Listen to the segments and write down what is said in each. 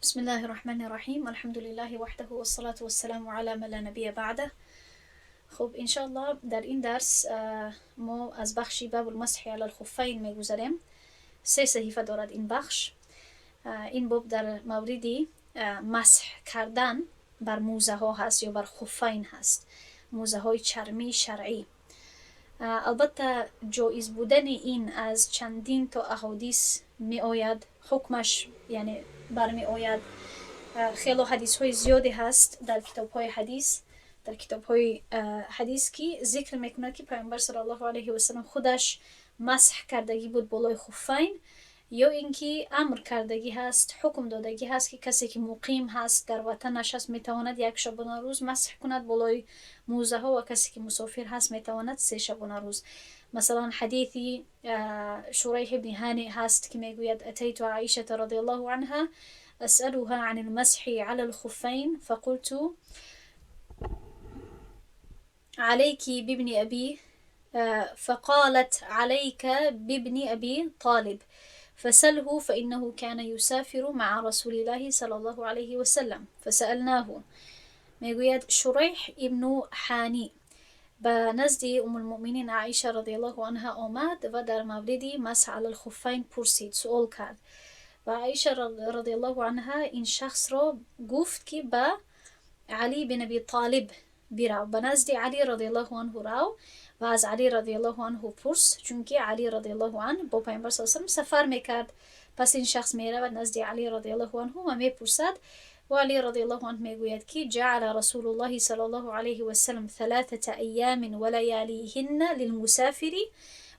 بسم الله الرحمن الرحیم. الحمد لله وحده والصلاة والسلام على من لا نبي بعده. خب، انشاءالله در این درس ما از بخش باب المسح على الخفين میگذریم. سه صحیفه دارد این بخش. این باب در موردی مسح کردن بر موزه ها هست یا بر خفین هست، موزه های چرمی شرعی. البته جایز بودن این از چندین تا احادیث می آید، حکمش یعنی برمی آید. خیلی حدیث های زیادی هست در کتاب های حدیث، در کتاب های حدیث که ذکر میکند که پیامبر صلی الله علیه و سلم خودش مسح کردگی بود بالای خفین یا اینکه امر کردگی هست، حکم دادگی هست که کسی که مقیم هست، در وطنش هست، میتواند یک شبانه روز مسح کند بالای موزه ها و کسی که مسافر هست میتواند 3 شبانه روز. مثلا حدیثی شریح بن هانئ هست که میگوید: أتيت عائشة رضي الله عنها أسألها عن المسح على الخفين فقلت عليك بابن أبي فقالت عليك بابن أبي طالب فسله فإنه كان يسافر مع رسول الله صلى الله عليه وسلم فسألناه. میگوید شریح ابن حانی به نزد ام المؤمنین عایشه رضی الله عنها آمد و در مورد مسح علی الخفین پرسید، سوال کرد و عایشه رضی الله عنها این شخص را گفت که به علی بن ابی طالب برو، به نزد علی رضی الله عنه رو و از علی رضی الله عنه پرس، چونکه علی رضی الله عنه با پیامبر صلی الله علیه و سفر میکرد. پس این شخص میرود نزد علی رضی الله عنه و میپرسد و علی رضی الله عنه میگوید که جعل رسول الله صلى الله عليه وسلم 3 أيام ولياليهن للمسافر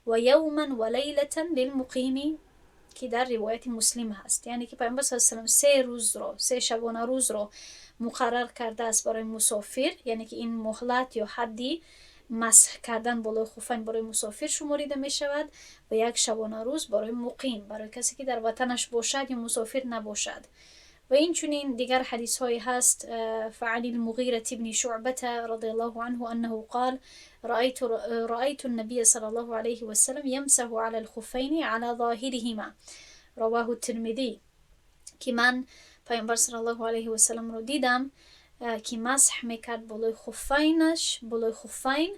ويوما وليلة للمقيم، که در روایت مسلم هست. یعنی که پیامبر صلی الله علیه و 3 روز رو، 3 شبانه روز رو مقرر کرده است برای مسافر، یعنی که این مهلت یا حدی مسح کردن بالای خفین برای مسافر شماریده می شود و یک شبانه روز برای مقیم، برای کسی که در وطنش باشد یا مسافر نباشد. و این چنین دیگر حدیث های هست. فعن المغيرة بن شعبة رضي الله عنه أنه قال رأيت النبي صلى الله عليه وسلم يمسح على الخفين على ظاهرهما، رواه الترمذي، که من پیامبر صلی الله علیه و سلم رو دیدم که مسح میکرد بالای خفینش، بالای خفین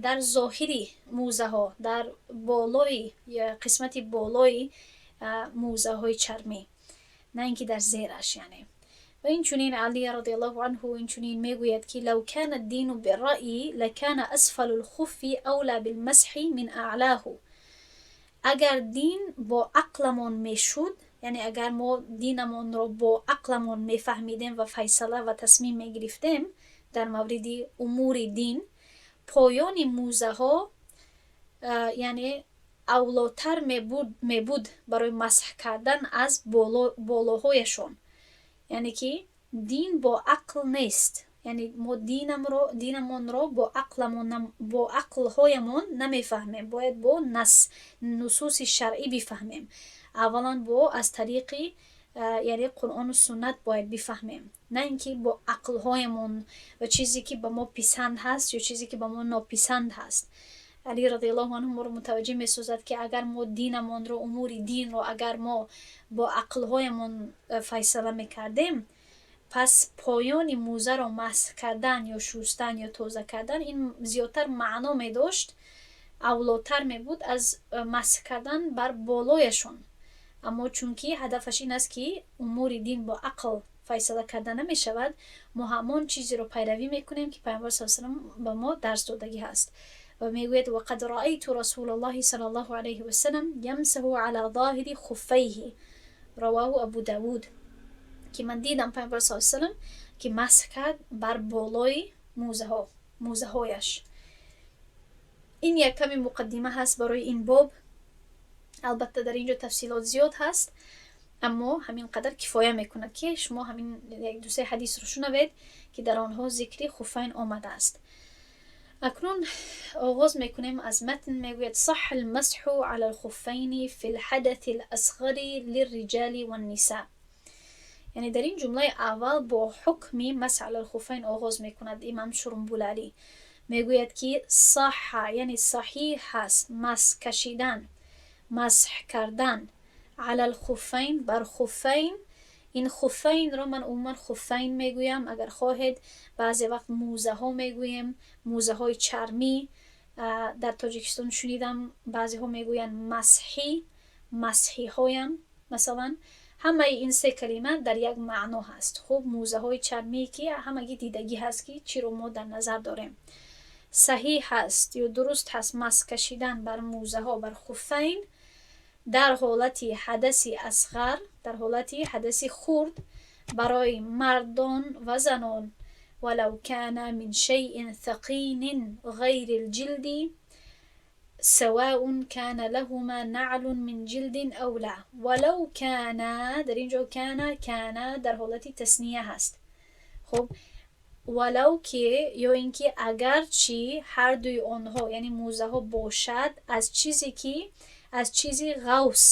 در ظاهری موزه ها، در بالای قسمت بالای موزه های چرمی، نه اینکه در زیرش. یعنی و این چنین علی رضی الله عنه این چنین میگوید که لو كان الدين بالرأي لكان أسفل الخف أولى بالمسح من أعلاه. اگر دین با عقلمان میشد، یعنی اگر ما دینمان را با عقلمان میفهمیدیم و فیصله و تصمیم میگرفتیم در مورد امور دین، پایان موزه ها یعنی اولاتر میبود برای مسح کردن از بالاهایشان. یعنی که دین با عقل نیست، یعنی ما دینمان را با عقلمان، با عقلهایمان نمیفهمیم، باید با نصوص شرعی بفهمیم. اولا با از طریق یعنی قرآن و سنت باید بفهمیم، نه اینکه با عقلهایمان و چیزی که به ما پسند هست یا چیزی که به ما ناپسند هست. علی رضی الله عنه ما رو متوجه میسازد که اگر ما دینمان رو، امور دین رو اگر ما با عقلهایمان فیصله میکردیم، پس پایان موزه را مسح کردن یا شستن یا تازه کردن این زیادتر معنا می داشت، اولاتر می بود از مسح کردن بر بالایشون. اما چونکی هدفش این است که امور دین با عقل فیصله کرده نمی شود، ما همان چیزی رو پیروی میکنیم که پیامبر صلی الله علیه و به ما درس دادگی هست. و میگوید وقد رأيت رسول الله صلى الله عليه وسلم يمسح على ظاهر خفيه، رواه ابو داود، که من دیدم پیامبر صلی الله علیه و که مسح کرد بر بالای موزه ها، موزه هایش. این یک کمی مقدمه هست برای این باب. البته در اینجا تفصیلات زیاد هست، اما همین قدر کفایه میکند که شما همین یک دو سه حدیث رو شنوید که در آنها ذکری خفین آمده است. اکنون آغاز میکنیم از متن. میگوید صح المسح على الخفين في الحدث الأصغر للرجال والنساء. یعنی در این جمله اول با حکم مسح علی الخفین آغاز میکند امام شرنبولالی. میگوید که صح، یعنی صحیح هست مسح کشیدن، مسح کردن على الخفين бар хуфайн. Ин хуфайнро ман умуман хуфайн мегӯям. Агар хоҳед, баъзе вақт мӯзаҳо мегӯем, мӯзаҳои чармӣ. Дар Тоҷикистон шунидам, баъзеҳо мегӯянд масҳӣ, масҳиҳоям. Масалан, ҳамаи ин се калима дар як маъно ҳаст. Хуб, мӯзаҳои чармӣ, ки ҳамагӣ дидагӣ ҳаст, ки чиро мо дар назар дорем. Саҳиҳ ҳаст ё дуруст ҳаст масҳ кашидан бар мӯзаҳо, бар хуфайн, дар ҳолати ҳадаси асғар, дар ҳолати ҳадаси хурд, барои мардон ва занон. ولو كان من شيء ثقين غير الجلد سواء كان لهما نعل من جلد أو لا. ولو كان، дар инҷо كان، كان дар ҳолати тасния ҳаст. Хуб, валав ки ё ин ки агарчи ҳардуи онҳо, яъне мӯзаҳо, бошад аз чизе ки аз чизи ғавс,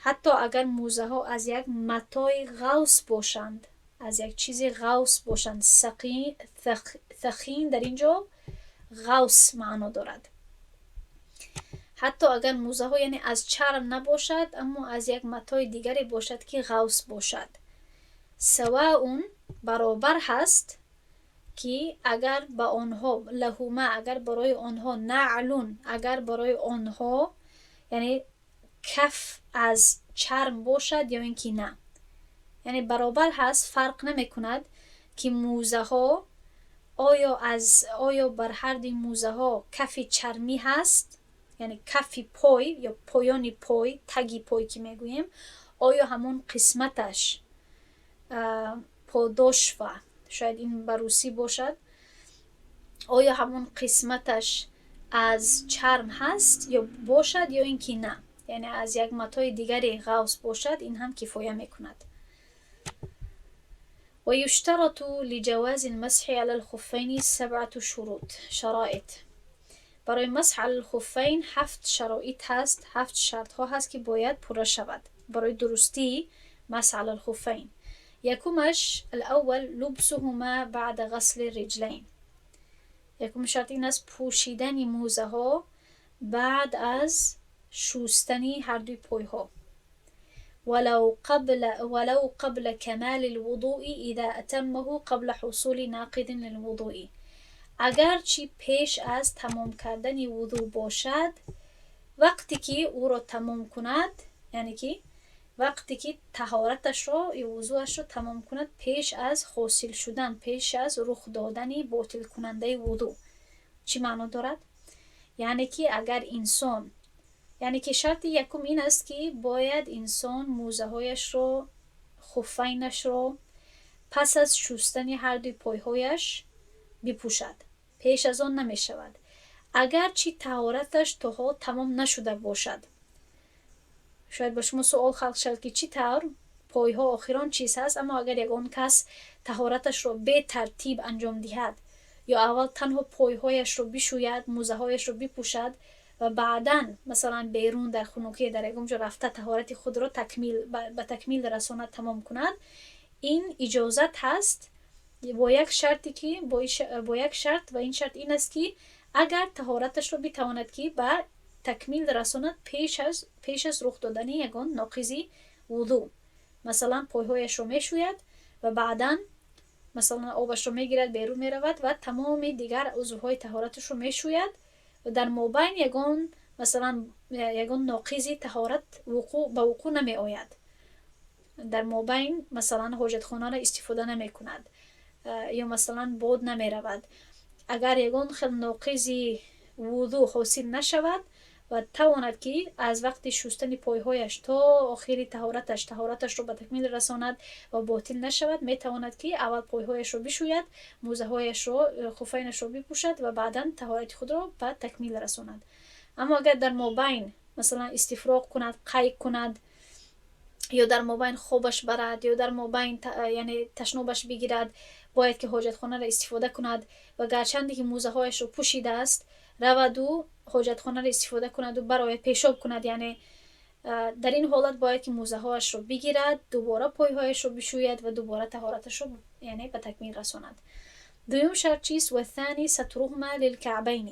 ҳатто агар мӯзаҳо аз як матои ғавс бошанд, аз як чизи ғавс бошанд. ثقين дар ин ҷо ғавс маъно дорад. Ҳатто агар мӯзаҳо, яъне, аз чарм набошад, аммо аз як матои дигаре бошад, ки ғавс бошад, سواء баробар ҳаст, ки агар ба онҳо لهما агар барои онҳо نعل агар барои онҳо, яъне, каф аз чарм бошад ё ин ки на. Яъне баробар ҳаст, фарқ намекунад, ки мӯзаҳо оё аз оё бар ҳардуи мӯзаҳо кафи чармӣ ҳаст, яъне кафи пой ё поёни пой, таги пой ки мегӯем, оё ҳамон қисматаш, подошва шояд ин ба русӣ бошад, оё ҳамон қисматаш аз чарм ҳаст ё бошад ё ин ки на, яъне аз як матои дигаре ғавс бошад, ин ҳам кифоя мекунад. ويشترط لجواز المسح على الخفين سبعة شروط شرائط. Барои مسح على الخفين ҳафт шароит ҳаст, ҳафт шартҳо ҳаст, ки бояд пурра шавад барои дурустии مسح على الخفين. Якумаш: الأول لبسهما بعد غسل الرجلين. Якум шарт ин аст: пӯшидани мӯзаҳо баъд аз шустани ҳардуи пойҳо. ولو قبل كمال الوضوء إذا أتمه قبل حصول ناقض للوضوء. Агарчи пеш аз тамом кардани вузӯ бошад, вақте ки ӯро тамом кунад, яъне ки вақте ки таҳораташро ё вузӯашро тамом кунад пеш аз ҳосил шудан, пеш аз рух додани ботилкунандаи вузӯ. Чӣ маъно дорад? Яъне ки агар инсон, яъне ки шарти якум ин аст, ки бояд инсон мӯзаҳояшро, хуфайнашро пас аз шустани ҳардуи пойҳояш бипӯшад, пеш аз он намешавад, агарчи таҳораташ то ҳол тамом нашуда бошад. Шояд ба шумо суол халқ шавад, ки чӣ тавр пойҳо охирон чиз ҳаст, аммо агар ягон кас таҳораташро бетартиб анҷом диҳад ё аввал танҳо пойҳояшро бишӯяд, мӯзаҳояшро бипӯшад ва баъдан, масалан, берун дар хунукӣ дар ягон ҷо рафта, таҳорати худро такмил ба такмил расонад, тамом кунад, ин иҷозат ҳаст бо як шарте ки бо як шарт, ва ин шарт ин аст, ки агар таҳораташро битавонад, ки ба такмил расонад пеш аз рух додани ягон ноқизи вузӯ. Масалан, пойҳояшро мешӯяд ва баъдан, масалан, обашро мегирад, берун меравад ва тамоми дигар узвҳои таҳораташро мешӯяд ва дар мобайн ягон, масалан, ягон ноқизи таҳорат ба вуқӯъ намеояд, дар мобайн, масалан, ҳоҷатхонаро истифода намекунад ё, масалан, бод намеравад, агар ягон хел ноқизи вузӯ ҳосил нашавад ва тавонад, ки аз вақти шустани пойҳояш то охири таҳораташ таҳораташро ба такмил расонад ва ботил нашавад, метавонад, ки аввал пойҳояшро бишӯяд, мӯзаҳояшро, хуфайнашро бипӯшад ва баъдан таҳорати худро ба такмил расонад. Аммо агар дар мобайн, масалан, истифроғ кунад, қай кунад ё дар мобайн хобаш барад ё дар мобайн, яъне, ташнобаш бигирад, бояд ки ҳоҷатхонаро истифода кунад ва гарчанде ки мӯзаҳояшро пӯшидааст, раваду ҳоҷатхонаро истифода кунаду барояд, пешоб кунад, яъне дар ин ҳолат бояд ки мӯзаҳояшро бигирад, дубора пойҳояшро бишӯяд ва дубора таҳораташро, яъне, ба такмил расонад. Дуюм шарт чист? والثاني سترهما للكعبين.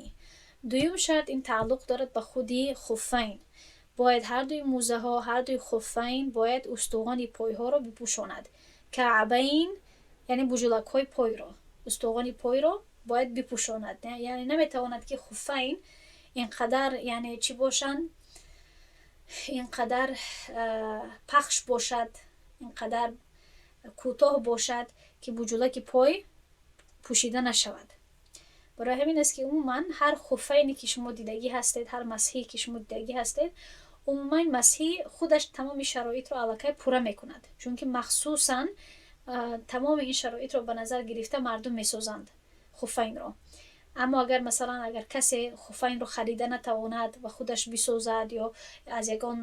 Дуюм шарт ин тааллуқ дорад ба худи хуфайн. Бояд ҳардуи мӯзаҳо, ҳардуи хуффайн бояд устухони пойҳоро бипӯшонад. Каъбайн, яъне буҷулакҳои пойро, устухони пойро бояд бипӯшонад. Яъне наметавонад, ки хуффайн инқадар, яъне чӣ бошанд, инқадар пахш бошад, инқадар кӯтоҳ бошад, ки буҷулаки пой пӯшида нашавад. Барои ҳамин аст, ки умуман ҳар хуффайне, ки шумо дидагӣ ҳастед, ҳар масҳие, ки шумо дидагӣ ҳастед, умуман масҳӣ худаш тамоми шароитро аллакай пурра мекунад, чунки махсусан тамоми ин шароитро ба назар гирифта мардум месозанд хуффайнро. Аммо агар, масалан, агар касе хуффайнро харида натавонад ва худаш бисозад ё аз ягон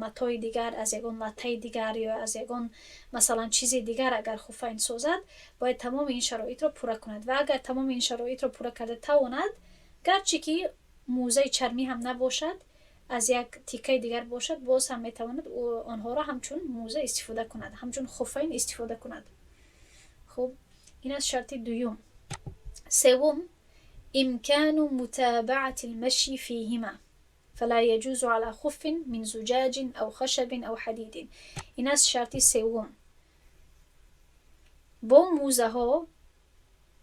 матои дигар, аз ягон латтаи дигар ё аз ягон, масалан, чизи дигар агар хуффайн созад, бояд тамоми ин шароитро пурра кунад. Ва агар тамоми ин шароитро пурра карда тавонад, гарчи ки мӯзаи чармӣ ҳам набошад, аз як тиккаи дигар бошад, боз ҳам метавонад онҳоро ҳамчун мӯза истифода кунад, ҳамчун хуффайн истифода кунад. Хуб, ин аст шарти дуюм. Севум: إمكان متابعة المشي فيهما، فلا يجوز على خف من زجاج أو خشب أو حديد. Ин аст шарти севум. Бо мӯзаҳо,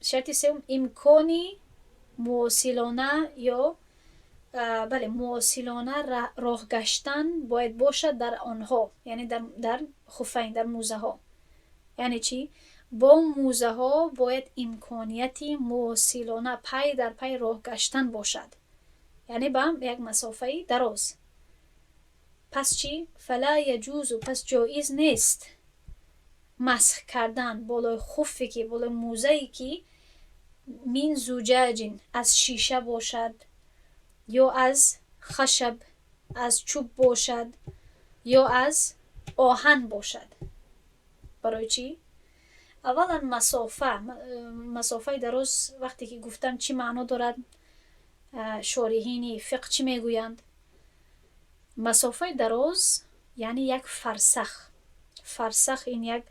шарти севум, имкони мувосилона ё, бале, мувосилона роҳ гаштан бояд бошад дар онҳо, яъне дар хуффайн, дар мӯзаҳо. Яъне чӣ? Бо мӯзаҳо бояд имконияти мувосилона, пай дар пай роҳ гаштан бошад, яъне ба як масофаи дароз. Пас чӣ? فلا يجوز, пас ҷоиз нест масҳ кардан болои хуффе ки, болои мӯзае ки من زجاج, аз шиша бошад, ё аз خشب, аз чӯб бошад, ё аз оҳан бошад. Барои чӣ? Аввалан, масофа, масофаи дароз вақте ки гуфтам, чӣ маъно дорад? Шориҳини фиқҳ чӣ мегӯянд? Масофаи дароз яъне як фарсах. Фарсах ин як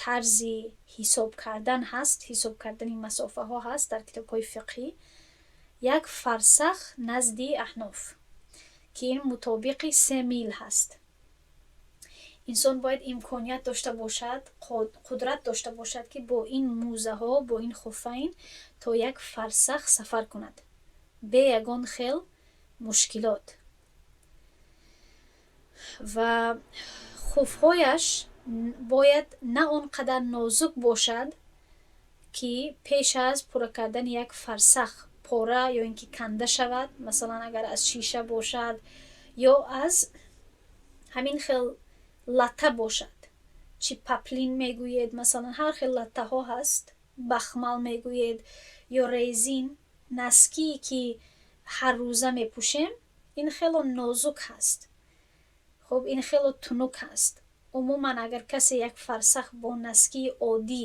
тарзи ҳисоб кардан ҳаст, ҳисоб кардани масофаҳо ҳаст дар китобҳои фиқҳӣ. Як фарсах назди аҳноф, ки ин мутобиқи 3 мил ҳаст. Инсон бояд имконият дошта бошад, қудрат дошта бошад, ки бо ин мӯзаҳо, бо ин хуффайн то як фарсах сафар кунад бе ягон хел мушкилот. Ва хуфҳояш бояд на он қадар нозук бошад, ки пеш аз пурра кардани як фарсах пора ё ин ки канда шавад. Масалан, агар аз шиша бошад ё аз ҳамин хел латта бошад, чӣ поплин мегӯед, масалан, ҳар хел латтаҳо ҳаст, бахмал мегӯед ё резин, ноские, ки ҳаррӯза мепӯшем, ин хело нозук ҳаст. Хуб, ин хело тунук ҳаст. Умуман, агар касе як фарсах бо носкии оддӣ,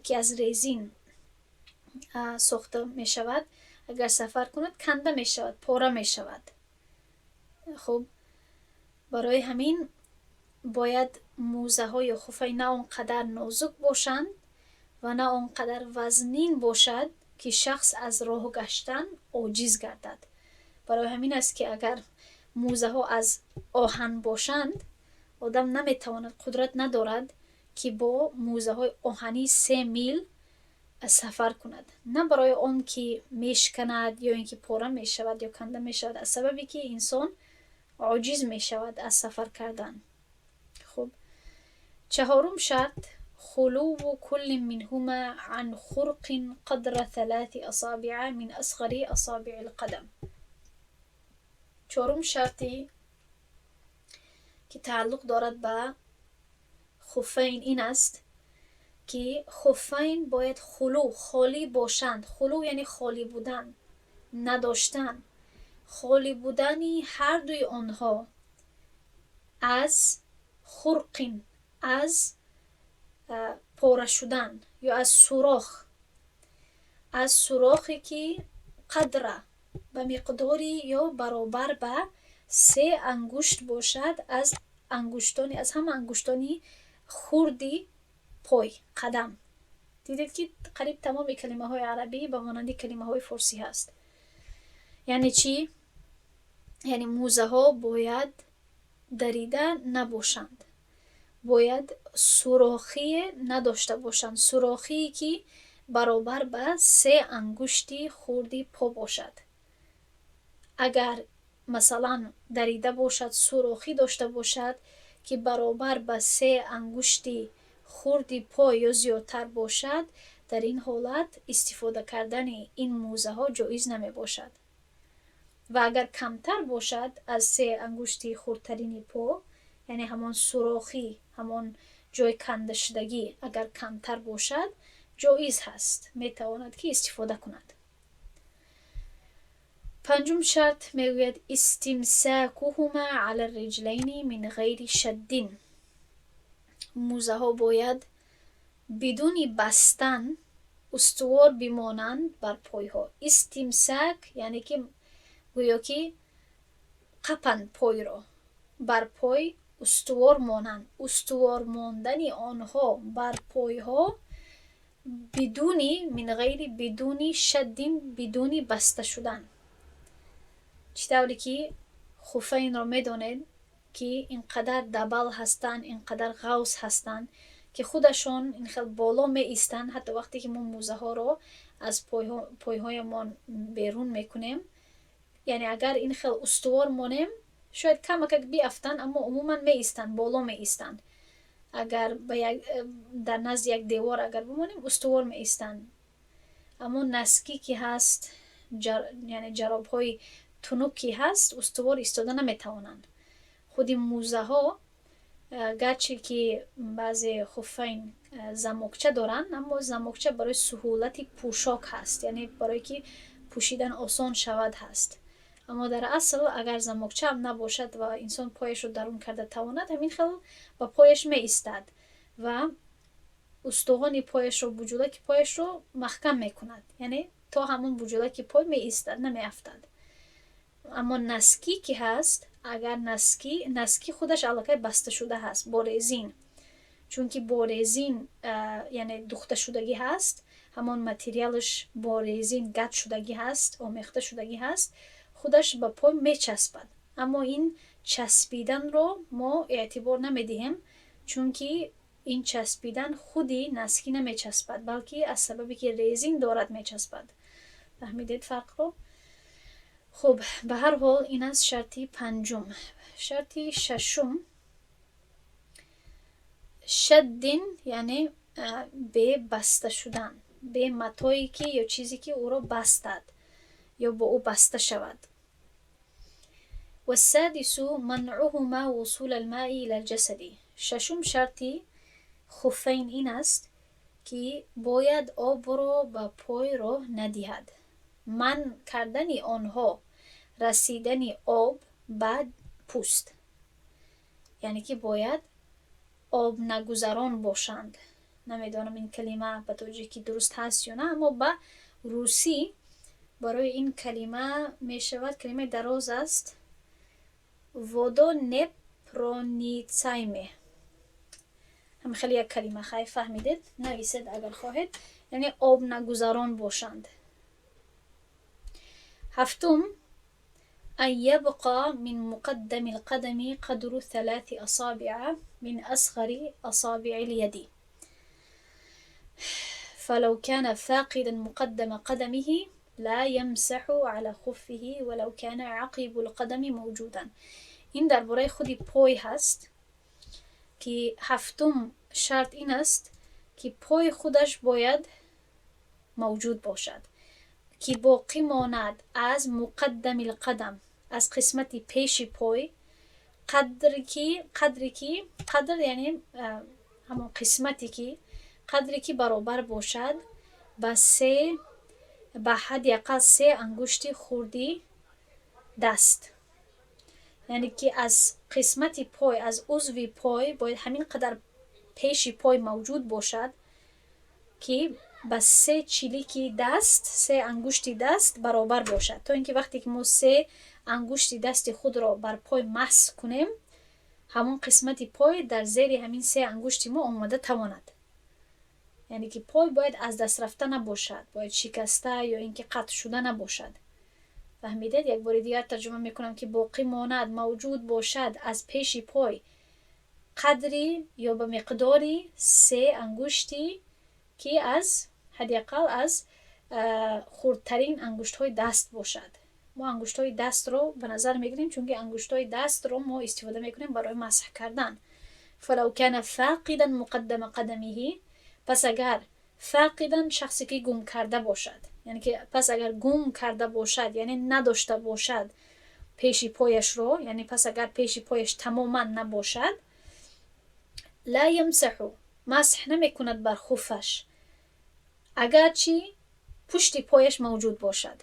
ки аз резин сохта мешавад, агар сафар кунад, канда мешавад, пора мешавад. Хуб, барои ҳамин бояд мӯзаҳо ё хуффайн на он қадар нозук бошанд ва на он қадар вазнин бошад, ки шахс аз роҳ гаштан оҷиз гардад. Барои ҳамин аст, ки агар мӯзаҳо аз оҳан бошанд, одам наметавонад, қудрат надорад, ки бо мӯзаҳои оҳанӣ 3 мил сафар кунад. На барои он ки мешканад ё ин ки пора мешавад ё канда мешавад, аз сабабе ки инсон оҷиз мешавад аз сафар кардан. Хуб, чаҳорум шарт: خلو كل منهما عن خرق قدر ثلاث أصابع من أصغر أصابع القدم. Чорум шарти, ки тааллуқ дорад ба хуффайн, ин аст, ки хуффайн бояд خلو, холӣ бошанд. خلو яъне холӣ будан, надоштан, холӣ будани ҳардуи онҳо аз خرق, аз пора шудан ё аз сурох, аз сурохе ки قدر, ба миқдори ё баробар ба се ангушт бошад аз ангуштони, аз ҳама ангуштони хурди пой, қадам. Дидед, ки қариб тамоми калимаҳои арабӣ ба монанди калимаҳои форсӣ ҳаст. Яъне чӣ? Яъне мӯзаҳо бояд дарида набошанд, бояд сурохие надошта бошанд, сурохие, ки баробар ба се ангушти хурди по бошад. Агар, масалан, дарида бошад, сурохӣ дошта бошад, ки баробар ба се ангушти хурди по ё зиёдтар бошад, дар ин ҳолат истифода кардани ин мӯзаҳо ҷоиз намебошад. Ва агар камтар бошад аз се ангушти хурдтарини по, яъне ҳамон сурохӣ, ҳамон ҷои кандашудагӣ агар камтар бошад, ҷоиз ҳаст, метавонад, ки истифода кунад. Панҷум шарт мегӯяд: استمساكهما على الرجلين من غير شد. Мӯзаҳо бояд бидуни бастан устувор бимонанд бар пойҳо. Истимсак, яъне ки гӯё ки қапанд пойро, бар пой устувор монанд. Устувор мондани онҳо бар пойҳо бидуни من غير, бидуни شد, бидуни баста шудан. Чӣ тавре ки хуфайнро медонед, ки ин қадар дабал ҳастанд, ин қадар ғавс ҳастанд, ки худашон ин хел боло меистанд. Ҳатто вақте ки мо мӯзаҳоро аз пойҳоямон берун мекунем, яъне агар ин хел устувор монем, шояд камакак биафтанд, аммо умуман меистанд, боло меистанд. Агар дар назди як девор агар бимонем, устувор меистанд. Аммо носки ки ҳаст, яъне ҷаробҳои тунук ки ҳаст, устувор истода наметавонанд. Худи мӯзаҳо, гарчи ки баъзе хуфайн замокча доранд, аммо замокча барои суҳулати пӯшок ҳаст, яъне барое ки пӯшидан осон шавад ҳаст. Аммо дар асл агар замокчаам набошад ва инсон пояшро дарун карда тавонад, ҳамин хел ба пояш меистад ва устухони пояшро, буҷулаки пояшро маҳкам мекунад, яъне то ҳамон буҷулаки пой меистад, намеафтад. Аммо носки ки ҳаст, агар носки худаш аллакай басташуда ҳаст бо резин, чунки бо резин, яъне духташудагӣ ҳаст, ҳамон материалаш бо резин гад шудагӣ ҳаст, омехта шудагӣ ҳаст, худаш ба пой мечаспад. Аммо ин часпиданро мо эътибор намедиҳем, чунки ин часпидан худи носки намечаспад, балки аз сабабе ки резин дорад, мечаспад. Фаҳмидед фарқро? Хуб, ба ҳар ҳол, ин аст шарти панҷум. Шарти шашум: شد, яъне бе баста шудан, бе матое ки ё чизе ки ӯро бастад ё бо ӯ баста шавад. والسادس منعهما وصول الماء إلى الجسد. Шашум шарти хуфайн ин аст, ки бояд обро ба пой роҳ надиҳад, манъ кардани онҳо расидани об ба пӯст, яъне ки бояд обнагузарон бошанд. Намедонам, ин калима ба тоҷикӣ дуруст ҳаст ё на, аммо ба русӣ барои ин калима мешавад, калимаи дароз аст, водонепроницаемые, ҳам хеле як калима. Хай, фаҳмидед, нависед агар хоҳед, яъне обнагузарон бошанд. Ҳафтум: أن يبقى من مقدم القدم قدر ثلاث أصابع من أصغر أصابع اليد، فلو كان فاقدا مقدم قدمه لا يمسح على خفه ولو كان عقب القدم موجودا. Ин дар бораи худи пой ҳаст, ки ҳафтум шарт ин аст, ки пои худаш бояд мавҷуд бошад, ки боқӣ монад аз مقدم القدم, аз қисмати пеши пой, қадре ки, қадр яъне ҳамон қисмате ки, қадре ки баробар бошад ба се, ба ҳадди ақал се ангушти хурди даст. Яъне ки аз қисмати пой, аз узви пой бояд ҳамин қадар пеши пой мавҷуд бошад, ки ба се чилики даст, се ангушти даст баробар бошад, то ин ки вақте ки мо се ангушти дасти худро бар пой масҳ кунем, ҳамон қисмати пой дар зери ҳамин се ангушти мо омода тавонад. Яъне ки пой бояд аз даст рафта набошад, бояд шикаста ё ин ки қатъ шуда набошад. Фаҳмидед? Як бори дигар тарҷума мекунам, ки боқӣ монад, мавҷуд бошад аз пеши пой қадри ё ба миқдори се ангушти, ки аз ҳадди ақал аз хурдтарин ангуштҳои даст бошад. Мо ангуштҳои дастро ба назар мегирем, чунки ангуштҳои дастро мо истифода мекунем барои масҳ кардан. فلو كان فاقدا مقدم قدمه, пас агар فاقدا, шахсе ки гум карда бошад, яъне ки пас агар гум карда бошад, яъне надошта бошад пеши пояшро, яъне пас агар пеши пояш тамоман набошад, لا يمسح, масҳ намекунад бар хуфаш, агарчи пушти пояш мавҷуд бошад,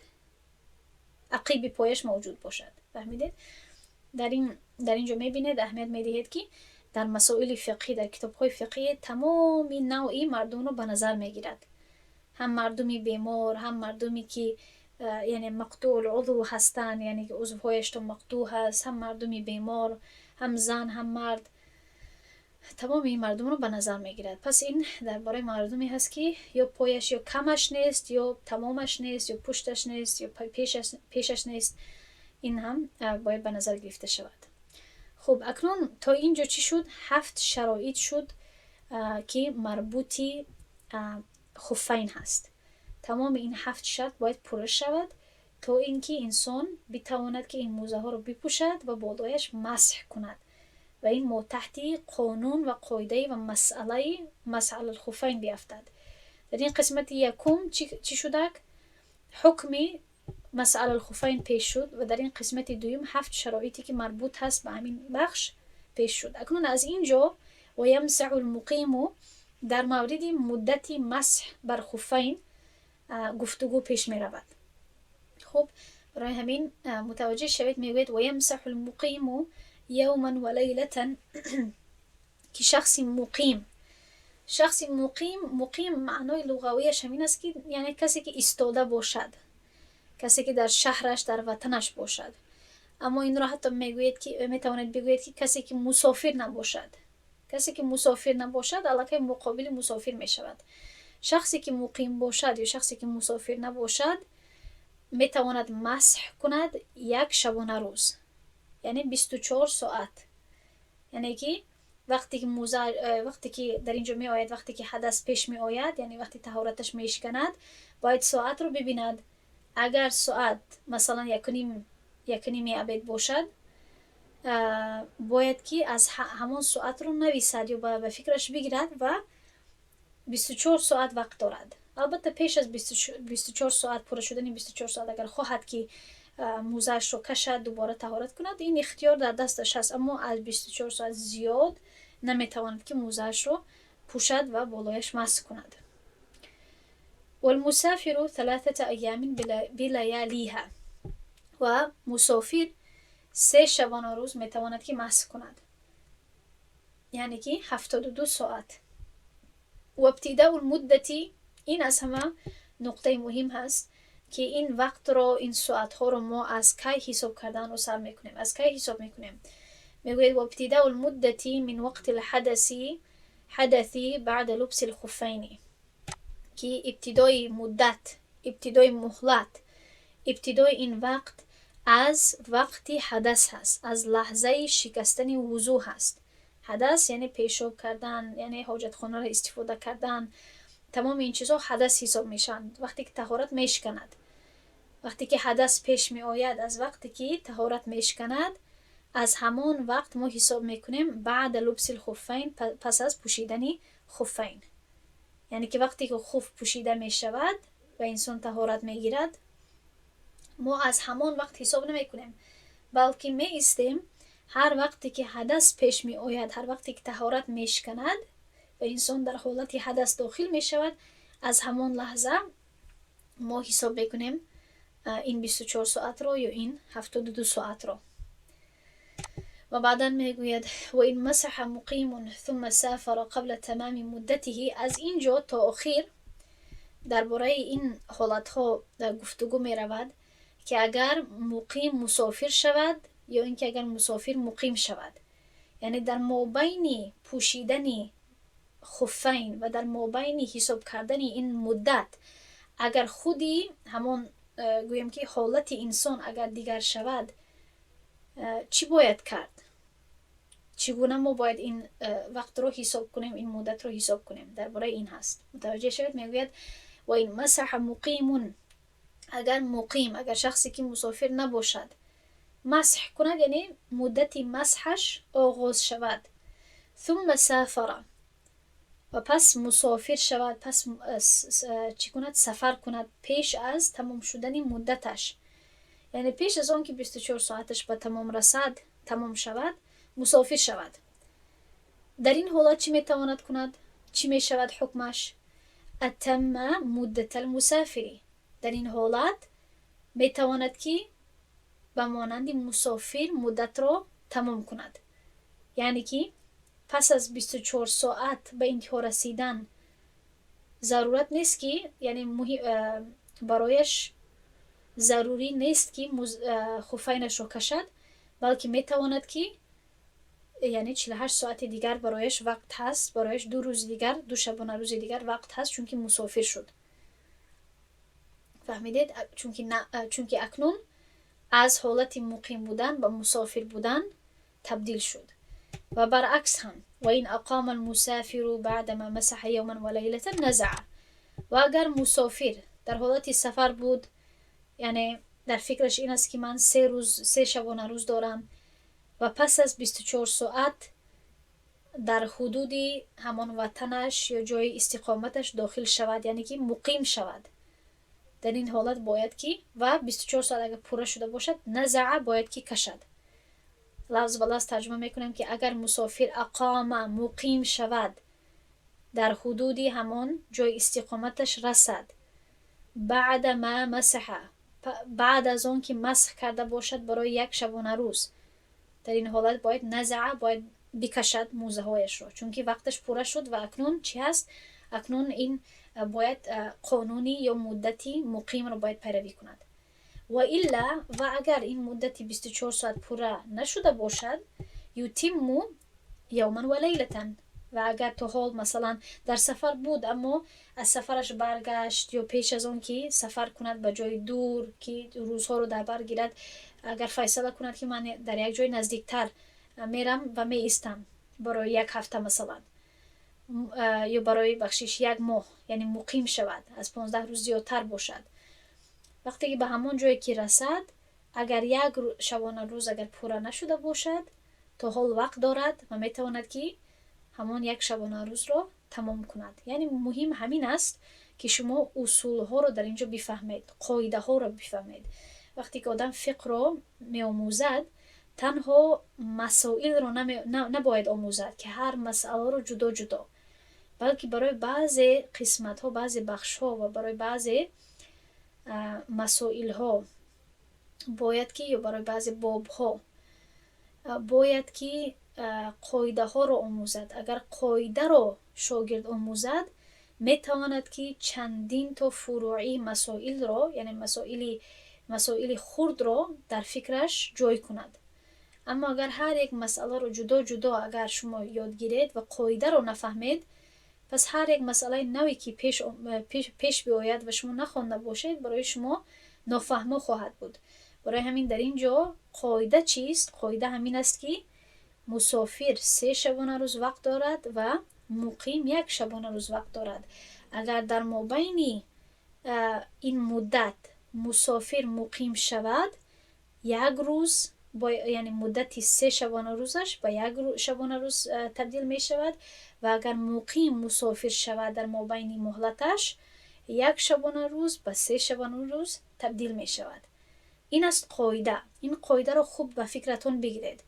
ақиби пояш мавҷуд бошад. Фаҳмидед? Дар ин ҷо мебинед, аҳамият медиҳед, ки дар масоили фиқҳӣ, дар китобҳои фиқҳӣ тамоми навъи мардумро ба назар мегирад: ҳам мардуми бемор, ҳам мардуме ки, яъне مقطوع العضو ҳастанд, яъне ки узвҳояштон мақтӯъ ҳаст, ҳам мардуми бемор, ҳам зан, ҳам мард, тамоми ин мардумро ба назар мегирад. Пас ин дар бораи мардуме ҳаст, ки ё пояш ё камаш нест, ё тамомаш нест, ё пушташ нест, ё пешаш нест. Ин ҳам бояд ба назар гирифта шавад. Хуб, акнун то ин ҷо чӣ шуд? Ҳафт шароит шуд, ки марбути хуффайн ҳаст. Тамоми ин ҳафт шарт бояд пурра шавад, то ин ки инсон битавонад, ки ин мӯзаҳоро бипӯшад ва болояш масҳ кунад ва ин мо таҳти қонун ва қоидаи ва масъалаи مسح على الخفين биафтад. Дар ин қисмати якум чӣ шудак? Ҳукми مسح على الخفين пеш шуд ва дар ин қисмати дуюм ҳафт шароите, ки марбут ҳаст ба ҳамин бахш, пеш шуд. Акнун аз ин ҷо ويمسح المقيم, дар мавриди муддати масҳ бар хуфайн гуфтугӯ пеш меравад. Хуб, барои ҳамин мутаваҷҷеҳ шавед, мегӯяд: ويمسح المقيم يوما وليلة, ки шахси муқим, шахси муқим, муқим маънои луғавияш ҳамин аст, ки яъне касе ки истода бошад, касе ки дар шаҳраш, дар ватанаш бошад. Аммо инро ҳатто мегӯед, ки метавонед бигӯед, ки касе ки мусофир набошад. Касе ки мусофир набошад, аллакай муқобили мусофир мешавад. Шахсе ки муқим бошад ё шахсе ки мусофир набошад, метавонад масҳ кунад як шабона рӯз, яъне 24 соат. Яъне ки вақте ки мӯза, вақте ки дар ин ҷо меояд, вақте ки ҳадас пеш меояд, яъне вақте таҳораташ мешиканад, бояд соатро бибинад. Агар соат масалан 1:30, 1:30 обед бошад, бояд ки аз ҳамон соатро нависад ё ба фикраш бигирад ва 24 соат вақт дорад. Албатта, пеш аз 24 соат, пурра шудани 24 соат, агар хоҳад, ки мӯзаашро кашад, дубора таҳорат кунад, ин ихтиёр дар дасташ ҳаст. Аммо аз 24 соат зиёд наметавонад, ки мӯзаашро пӯшад ва болояш масҳ кунад. والمسافر ثلاثة أيام بلياليها, ва мусофир 3 шабона рӯз метавонад, ки масҳ кунад, яъне ки 72 соат. وابتداء المدة, ин аз ҳама нуқтаи муҳим ҳаст, ки ин вақтро, ин соатҳоро мо аз кай ҳисоб карданро сар мекунем, аз кай ҳисоб мекунем? Мегӯяд: وابتداء المدة من وقت الحدث بعد لبس الخفين, ки ибтидои муддат, ибтидои муҳлат, ибтидои ин вақт аз вақти ҳадас ҳаст, аз лаҳзаи шикастани вузӯ ҳаст. Ҳадас яъне пешоб кардан, яъне ҳоҷатхонаро истифода кардан. Тамоми ин чизҳо ҳадас ҳисоб мешаванд, вақте ки таҳорат мешиканад. Вақте ки ҳадас пеш меояд, аз вақте ки таҳорат мешиканад, аз ҳамон вақт мо ҳисоб мекунем. بعد لبس الخفين, пас аз пӯшидани хуффайн, яъне ки вақте ки хуф пӯшида мешавад ва инсон таҳорат мегирад, мо аз ҳамон вақт ҳисоб намекунем, балки меистем, ҳар вақте ки ҳадас пеш меояд, ҳар вақте ки таҳорат мешиканад ва инсон дар ҳолати ҳадас дохил мешавад, аз ҳамон лаҳза мо ҳисоб мекунем ин 24 соатро ё ин 72 соатро. Ва баъдан мегӯяд: وإن مسح مقيم ثم سافر قبل تمام مدته. Аз ин ҷо то охир дар бораи ин ҳолатҳо гуфтугӯ меравад, ки агар муқим мусофир шавад ё ин ки агар мусофир муқим шавад, яъне дар мобайни пӯшидани хуффайн ва дар мобайни ҳисоб кардани ин муддат, агар худи ҳамон Гӯем ки ҳолати инсон агар дигар шавад, чӣ бояд кард? Чӣ гуна мо бояд ин вақтро ҳисоб кунем, ин муддатро ҳисоб кунем? Дар бораи ин ҳаст. Мутаваҷҷеҳ шавед, мегӯяд: وإن مسح مقيم, агар муқим, агар шахсе ки мусофир набошад, масҳ кунад, яъне муддати масҳаш оғоз шавад, ثم سافر, ва пас мусофир шавад, пас чӣ кунад? Сафар кунад пеш аз тамом шудани муддаташ, яъне пеш аз он ки 24 соаташ ба тамом расад, тамом шавад, мусофир шавад. Дар ин ҳолат чӣ метавонад кунад? Чӣ мешавад ҳукмаш? أتم مدة المسافر, дар ин ҳолат метавонад ки ба монанди мусофир муддатро тамом кунад, яъне ки пас аз 24 соат ба интиҳо расидан зарурат нест ки, яъне барояш зарурӣ нест ки хуфайнашро кашад, балки метавонад ки, яъне 48 соати дигар барояш вақт ҳаст, барояш 2 рӯзи дигар, 2 шабонарӯзи дигар вақт ҳаст, чунки мусофир шуд. Фаҳмидед? Чунки акнун аз ҳолати муқим будан ба мусофир будан табдил шуд. Ва баръакс ҳам: وإن أقام المسافر بعدما مسح يوما وليلة نزع. Ва агар мусофир дар ҳолати сафар буд, яъне дар фикраш ин аст ки ман 3 рӯз, 3 шабонарӯз дорам, ва пас аз 24 соат дар ҳудуди ҳамон ватанаш ё ҷои истиқоматаш дохил шавад, яъне ки муқим шавад, дар ин ҳолат бояд ки, ва 24 соат агар пурра шуда бошад, نزع, бояд ки кашад. Лафз ба лафз тарҷума мекунем ки агар мусофир أقام, муқим шавад, дар ҳудуди ҳамон ҷои истиқоматаш расад, بعد ما مسح, баъд аз он ки масҳ карда бошад барои як шабонарӯз, дар ин ҳолат бояд نزع, бояд бикашад мӯзаҳояшро, чунки вақташ пурра шуд. Ва акнун чӣ ҳаст? Акнун ин бояд қонуни ё муддати муқимро бояд пайравӣ кунад. وإلا, ва агар ин муддати 24 соат пурра нашуда бошад, يتم يوما وليلة. Ва агар то ҳол, масалан, дар сафар буд, аммо аз сафараш баргашт ё пеш аз он ки сафар кунад ба ҷои дур, ки рӯзҳоро дар бар гирад, агар файсала кунад ки ман дар як ҷои наздиктар мерам ва меистам барои як ҳафта, масалан, ё барои, бахшиш, як моҳ, яъне муқим шавад, аз 15 рӯз зиёдтар бошад, вақте ки ба ҳамон ҷое ки расад, агар як шабонарӯз агар пурра нашуда бошад, то ҳол вақт дорад ва метавонад ки ҳамон як шабонарӯзро тамом кунад. Яъне муҳим ҳамин аст ки шумо усулҳоро дар ин ҷо бифаҳмед, қоидаҳоро бифаҳмед. Вақте ки одам фиқҳро меомӯзад, танҳо масоилро набояд омӯзад, ки ҳар масъаларо ҷудо ҷудо, балки барои баъзе қисматҳо, баъзе бахшҳо ва барои баъзе масоилҳо бояд ки ё барои баъзе бобҳо бояд ки қоидаҳоро омӯзад. Агар қоидаро шогирд омӯзад, метавонад ки чандин то фуруъи масоилро, яъне масоили хурдро дар фикраш ҷой кунад. Аммо агар ҳар як масъаларо ҷудо ҷудо агар шумо ёд гиред ва қоидаро нафаҳмед, пас ҳар як масъалаи наве ки пеш биояд ва шумо нахонда бошед, барои шумо нофаҳмо хоҳад буд. Барои ҳамин дар ин ҷо қоида чист? Қоида ҳамин аст, ки мусофир 3 шабонарӯз вақт дорад ва муқим як шабонарӯз вақт дорад. Агар дар мобайни ин муддат мусофир муқим шавад, як рӯз, яъне муддати 3 шабонарӯзаш ба як шабонарӯз табдил мешавад, ва агар муқим мусофир шавад, дар мобайни муҳлаташ як шабонарӯз ба 3 шабонарӯз табдил мешавад. Ин аст қоида. Ин қоидаро хуб ба фикратон бигиред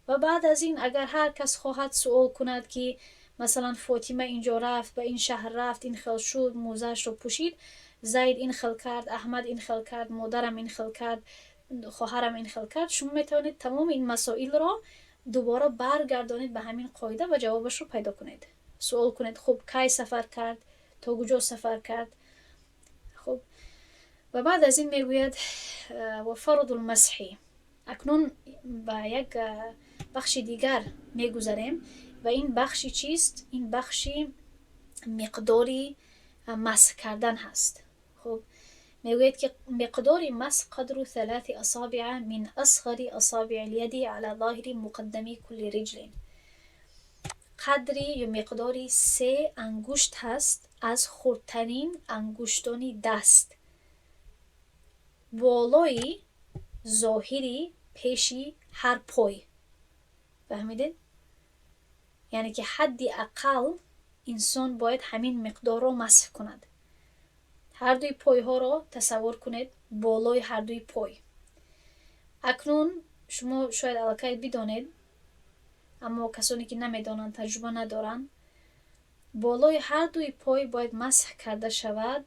ва баъд аз ин агар ҳар кас хоҳад суол кунад, ки масалан, Фотима инҷо рафт, ба ин шаҳр рафт, ин хел шуд, мӯзаашро пӯшид, Зайд ин хел кард, Аҳмад ин хел кард, модарам ин хел кард, хоҳарам ин хел кард, шумо метавонед тамоми ин масоилро дубора баргардонед ба ҳамин қоида ва ҷавобашро пайдо кунед. Суол кунед: хуб, кай сафар кард, то куҷо сафар кард? Хуб, ва баъд аз ин мегӯяд: وفرض المسح. Акнун ба як бахши дигар мегузарем. Ва ин бахши чист? Ин бахши миқдори масҳ кардан ҳаст. Хуб. Мегӯяд, ки миқдори масҳ قدر ثلاث أصابع من أصغر أصابع اليد على ظاهر مقدم كل رجل. Қадри ё миқдори се ангушт ҳаст аз хурдтарин ангуштони даст болои зоҳири пеши ҳар пой. Фаҳмидед? Яъне ки ҳадди ақал инсон бояд ҳамин миқдорро масҳ кунад. Ҳардуи пойҳоро тасаввур кунед, болои ҳардуи пой. Акнун шумо шояд аллакай бидонед, аммо касоне ки намедонанд, таҷриба надоранд, болои ҳардуи пой бояд масҳ карда шавад.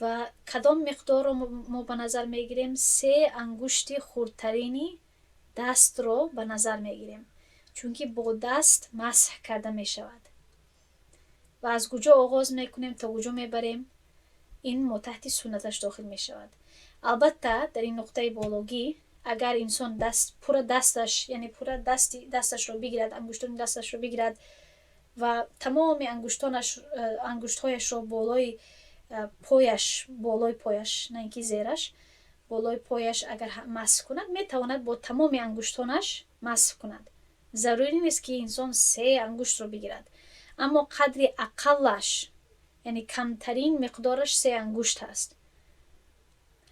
Ва кадом миқдорро мо ба назар мегирем? Се ангушти хурдтарини дастро ба назар мегирем, чунки бо даст масҳ карда мешавад. Ва аз куҷо оғоз мекунем, то куҷо мебарем, ин мо таҳти суннаташ дохил мешавад. Албатта, дар ин нуқтаи бологӣ, агар инсон даст пурра дасташ, яъне пурра дасти дасташро бигирад, ангуштони дасташро бигирад ва тамоми ангуштонаш, ангуштҳояшро болои пояш, болои пояш, на ин ки зераш, болои пояш агар масҳ кунад, метавонад бо тамоми ангуштонаш масҳ кунад. Зарурӣ нест, ки инсон се ангуштро бигирад, аммо қадри ақаллаш, яъне камтарин миқдораш се ангушт ҳаст.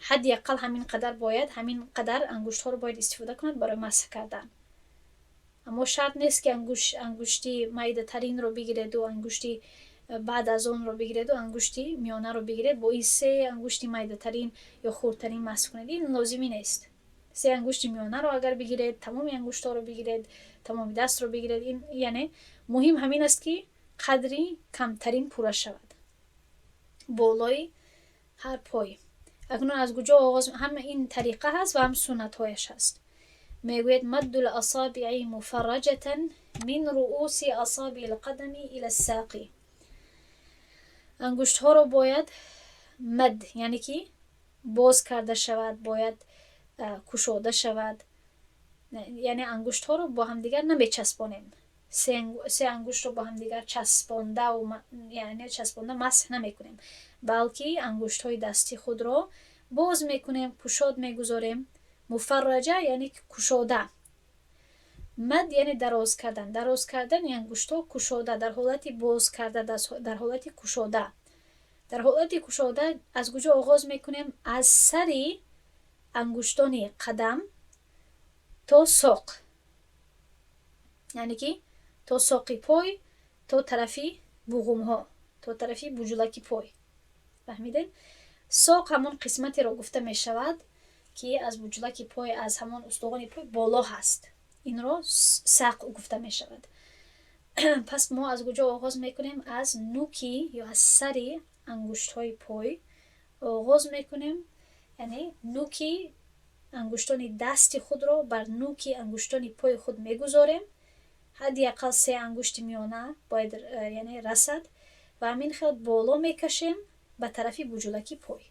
Ҳадди ақал ҳамин қадар бояд, ҳамин қадар ангуштҳоро бояд истифода кунад барои масҳ кардан. Аммо шарт нест, ки ангушти майдатаринро бигиреду, ангушти баъд аз онро бигиреду, ангушти миёнаро бигиред, бо ин се ангушти майдатарин ё хурдтарин масҳ кунед. Ин лозимӣ нест. Се ангушти миёнаро агар бигиред, тамоми ангуштҳоро бигиред, тамоми дастро бигиред, ин яъне муҳим ҳамин аст, ки қадри камтарин пурра шавад болои ҳар пой. Акнун аз куҷо оғоз? Ҳама ин тариқа ҳаст ва ҳам суннатҳояш ҳаст. Мегӯяд: مد الأصابع مفرجة من رؤوس أصابع القدم إلى الساق. Ангуштҳоро бояд мад, яъне ки боз карда шавад, бояд кушода шавад, яъне ангуштҳоро бо ҳамдигар намечаспонем. Се ангуштро бо ҳамдигар часпондау, яъне часпонда масҳ намекунем, балки ангуштҳои дасти худро боз мекунем, кушод мегузорем. مفرجة яъне кушода, мад яъне дароз кардан, дароз кардани ангуштҳо, кушода, дар ҳолати боз карда, дар ҳолати кушода. Дар ҳолати кушода аз куҷо оғоз мекунем? Аз сари ангуштони қадам то соқ, яъне ки то соқи пой, то тарафи буғумҳо, то тарафи буҷулаки пой. Фаҳмидед? Соқ ҳамон қисматеро гуфта мешавад, ки аз буҷулаки пой, аз ҳамон устухони пой боло ҳаст. Инро сақ гуфта мешавад. Пас мо аз куҷо оғоз мекунем? Аз нуки ё аз сари ангуштҳои пой оғоз мекунем, яъне нуки ангуштони дасти худро бар нуки ангуштони пои худ мегузорем. Ҳадди ақал се ангушти миёна бояд, яъне расад, ва ҳамин хел боло мекашем ба тарафи буҷулаки пой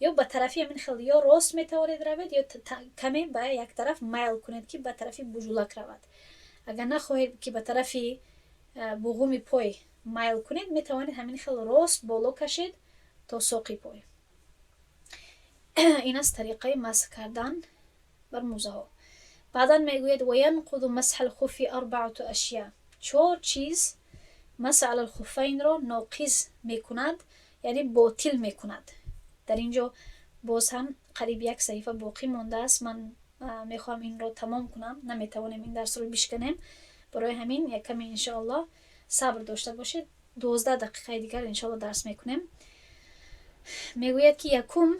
ё ба тарафи ҳамин хел, ё рост метавонед равед, ё каме ба як тараф майл кунед, ки ба тарафи буҷулак равад. Агар нахоҳед, ки ба тарафи буғуми пой майл кунед, метавонед ҳамин хел рост боло кашед то соқи пой. Ин аст тариқаи масҳ кардан бар мӯзаҳо. Баъдан мегӯяд: وينقض مسح الخف أربعة أشياء. Чор чиз مسح على الخفين ро ноқиз мекунад, яъне ботил мекунад. Дар ин ҷо боз ҳам қариб як саҳифа боқӣ мондааст. Ман мехоҳам инро тамом кунам, наметавонем ин дарсро бишканем. Барои ҳамин як каме, иншоаллоҳ, сабр дошта бошед. 12 дақиқаи дигар, иншоалло, дарс мекунем. Мегӯяд, ки якум: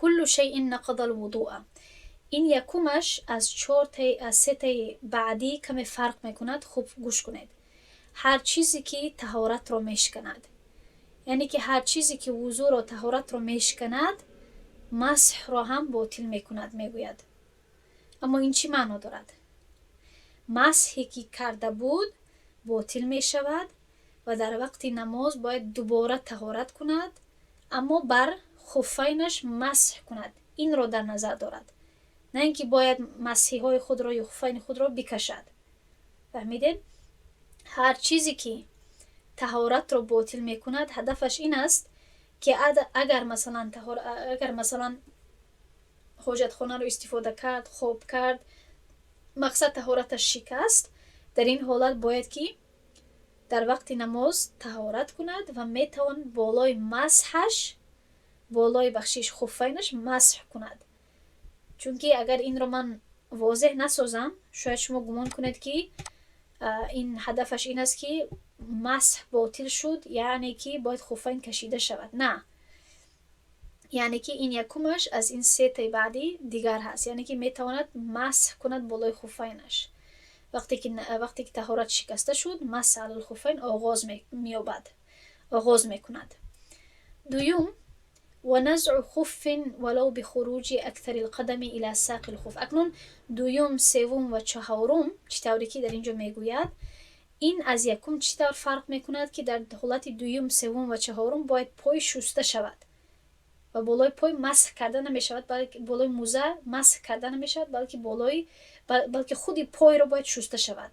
كل شيء نقض الوضوء. Ин якумаш аз чортаи, аз сетаи баъдӣ каме фарқ мекунад. Хуб гӯш кунед. Ҳар чизе ки таҳоратро мешиканад, яъне ки ҳар чизе ки вузӯро, таҳоратро мешиканад, масҳро ҳам ботил мекунад, мегӯяд. Аммо ин чӣ маъно дорад? Масҳе ки карда буд, ботил мешавад ва дар вақти намоз бояд дубора таҳорат кунад, аммо бар хуфайнаш масҳ кунад. Инро дар назар дорад, на ин ки бояд масҳиҳои худро ё хуфайни худро бикашад. Фаҳмидед? Ҳар чизе ки таҳоратро ботил мекунад, ҳадафаш ин аст, Ки агар масалан ҳоҷатхонаро истифода кард, хоб кард, мақсад, таҳораташ шикаст, дар ин ҳолат бояд ки дар вақти намоз таҳорат кунад ва метавон болои масҳаш, болои, бахшиш, хуффайнаш масҳ кунад. Чунки агар инро ман возеҳ насозам, шояд шумо гумон кунед, ки ин ҳадафаш ин аст, ки масҳ ботил шуд, яъне ки бояд хуффайн кашида шавад. На, яъне ки ин якумаш аз ин сетаи баъдӣ дигар ҳаст, яъне ки метавонад масҳ кунад болои хуффайнаш. Вақте ки таҳорат шикаста шуд, مسح على الخفين оғоз меёбад, оғоз мекунад. Дуюм: ونزع خف ولو بخروج أكثر القدم إلى ساق الخف. Акнун дуюм, севум ва чаҳорум, чӣ тавре ки дар ин ҷо мегӯяд, ин аз якум чӣ тавр фарқ мекунад, ки дар ҳолати дуюм, севум ва чаҳорум бояд пой шуста шавад ва болои пой масҳ карда намешавад, балки болои мӯза масҳ карда намешавад, балки худи пойро бояд шуста шавад.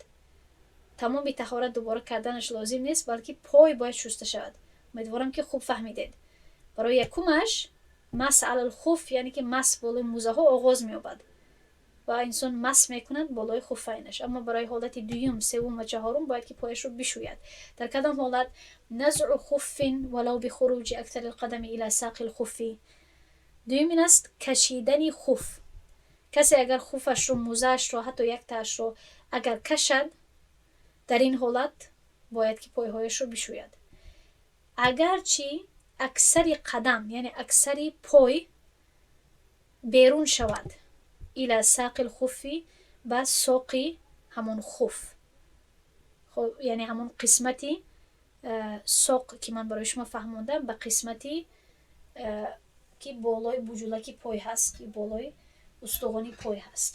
Тамоми таҳорат дубора карданаш лозим нест, балки пой бояд шуста шавад. Умедворам, ки хуб фаҳмидед. Барои якумаш مسح على الخف, яъне ки масҳ болои мӯзаҳо оғоз меёбад ва инсон масҳ мекунад болои хуффайнаш. Аммо барои ҳолати дуюм, севум ва чаҳорум бояд ки пояшро бишӯяд. Дар кадом ҳолат? نزع خف ولو بخروج أكثر القدم إلى ساق الخف. Дуюм ин аст: кашидани хуф. Касе агар хуфашро, мӯзаашро, ҳатто яктаашро агар кашад, дар ин ҳолат бояд ки пойҳояшро бишӯяд, агарчи аксари қадам, яъне аксари пой берун шавад, إلى ساق الخف, ба соқи ҳамон хуф, яъне ҳамон қисмати соқ, ки ман барои шумо фаҳмондам, ба қисмати ки болои буҷулаки пой ҳаст, ки болои устухони пой ҳаст.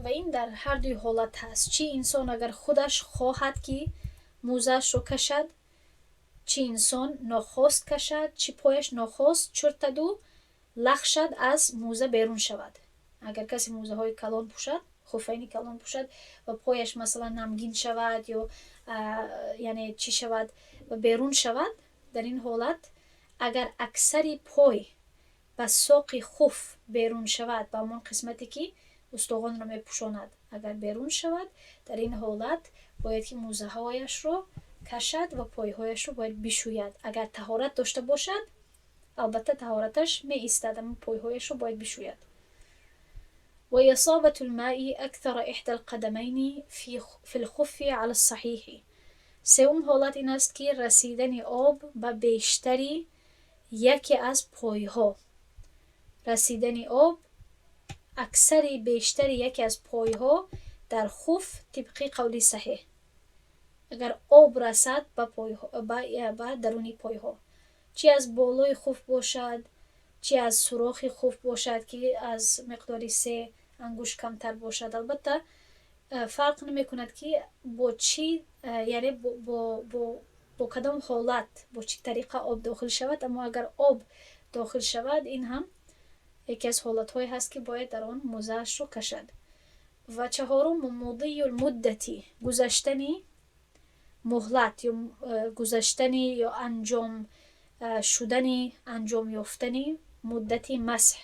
Ва ин дар ҳар дуи ҳолат ҳаст: чӣ инсон агар худаш хоҳад, ки мӯзаашро кашад, чӣ инсон нохост кашад, чӣ пояш нохост чуртаду лахшад, аз мӯза берун шавад. Агар касе мӯзаҳои калон пӯшад, хуфайни калон пӯшад ва пояш масалан намгин шавад ё яъне чӣ шавад ва берун шавад, дар ин ҳолат агар аксари пой ба соқи хуф берун шавад, ба ҳамон қисмате, ки устухонро мепӯшонад, агар берун шавад, дар ин ҳолат бояд ки мӯзаҳояшро кашад ва пойҳояшро бояд бишӯяд. Агар таҳорат дошта бошад, албатта, таҳораташ меистад, аммо пойҳояшро бояд бишӯяд. وإصابة الماء أكثر إحدى القدمين في الخف على الصحيح. Сеюм ҳолат ин аст, ки расидани об ба бештари яке аз пойҳо, расидани об аксари бештари яке аз пойҳо дар хуф тибқи қавли саҳеҳ. Агар об расад ба даруни пойҳо, чӣ аз болои хуф бошад, чӣ аз сурохи хуф бошад, ки аз миқдори 3 ангушт камтар бошад, албатта, фарқ намекунад, ки бо чӣ, яъне бо кадом ҳолат, бо чӣ тариқа об дохил шавад, аммо агар об дохил шавад, ин ҳам яке аз ҳолатҳое ҳаст, ки бояд дар он мӯзаашро кашад. Ва чаҳорум: مضي المدة, гузаштани муҳлат ё гузаштани ё анҷом шудани, анҷом ёфтани муддати масҳ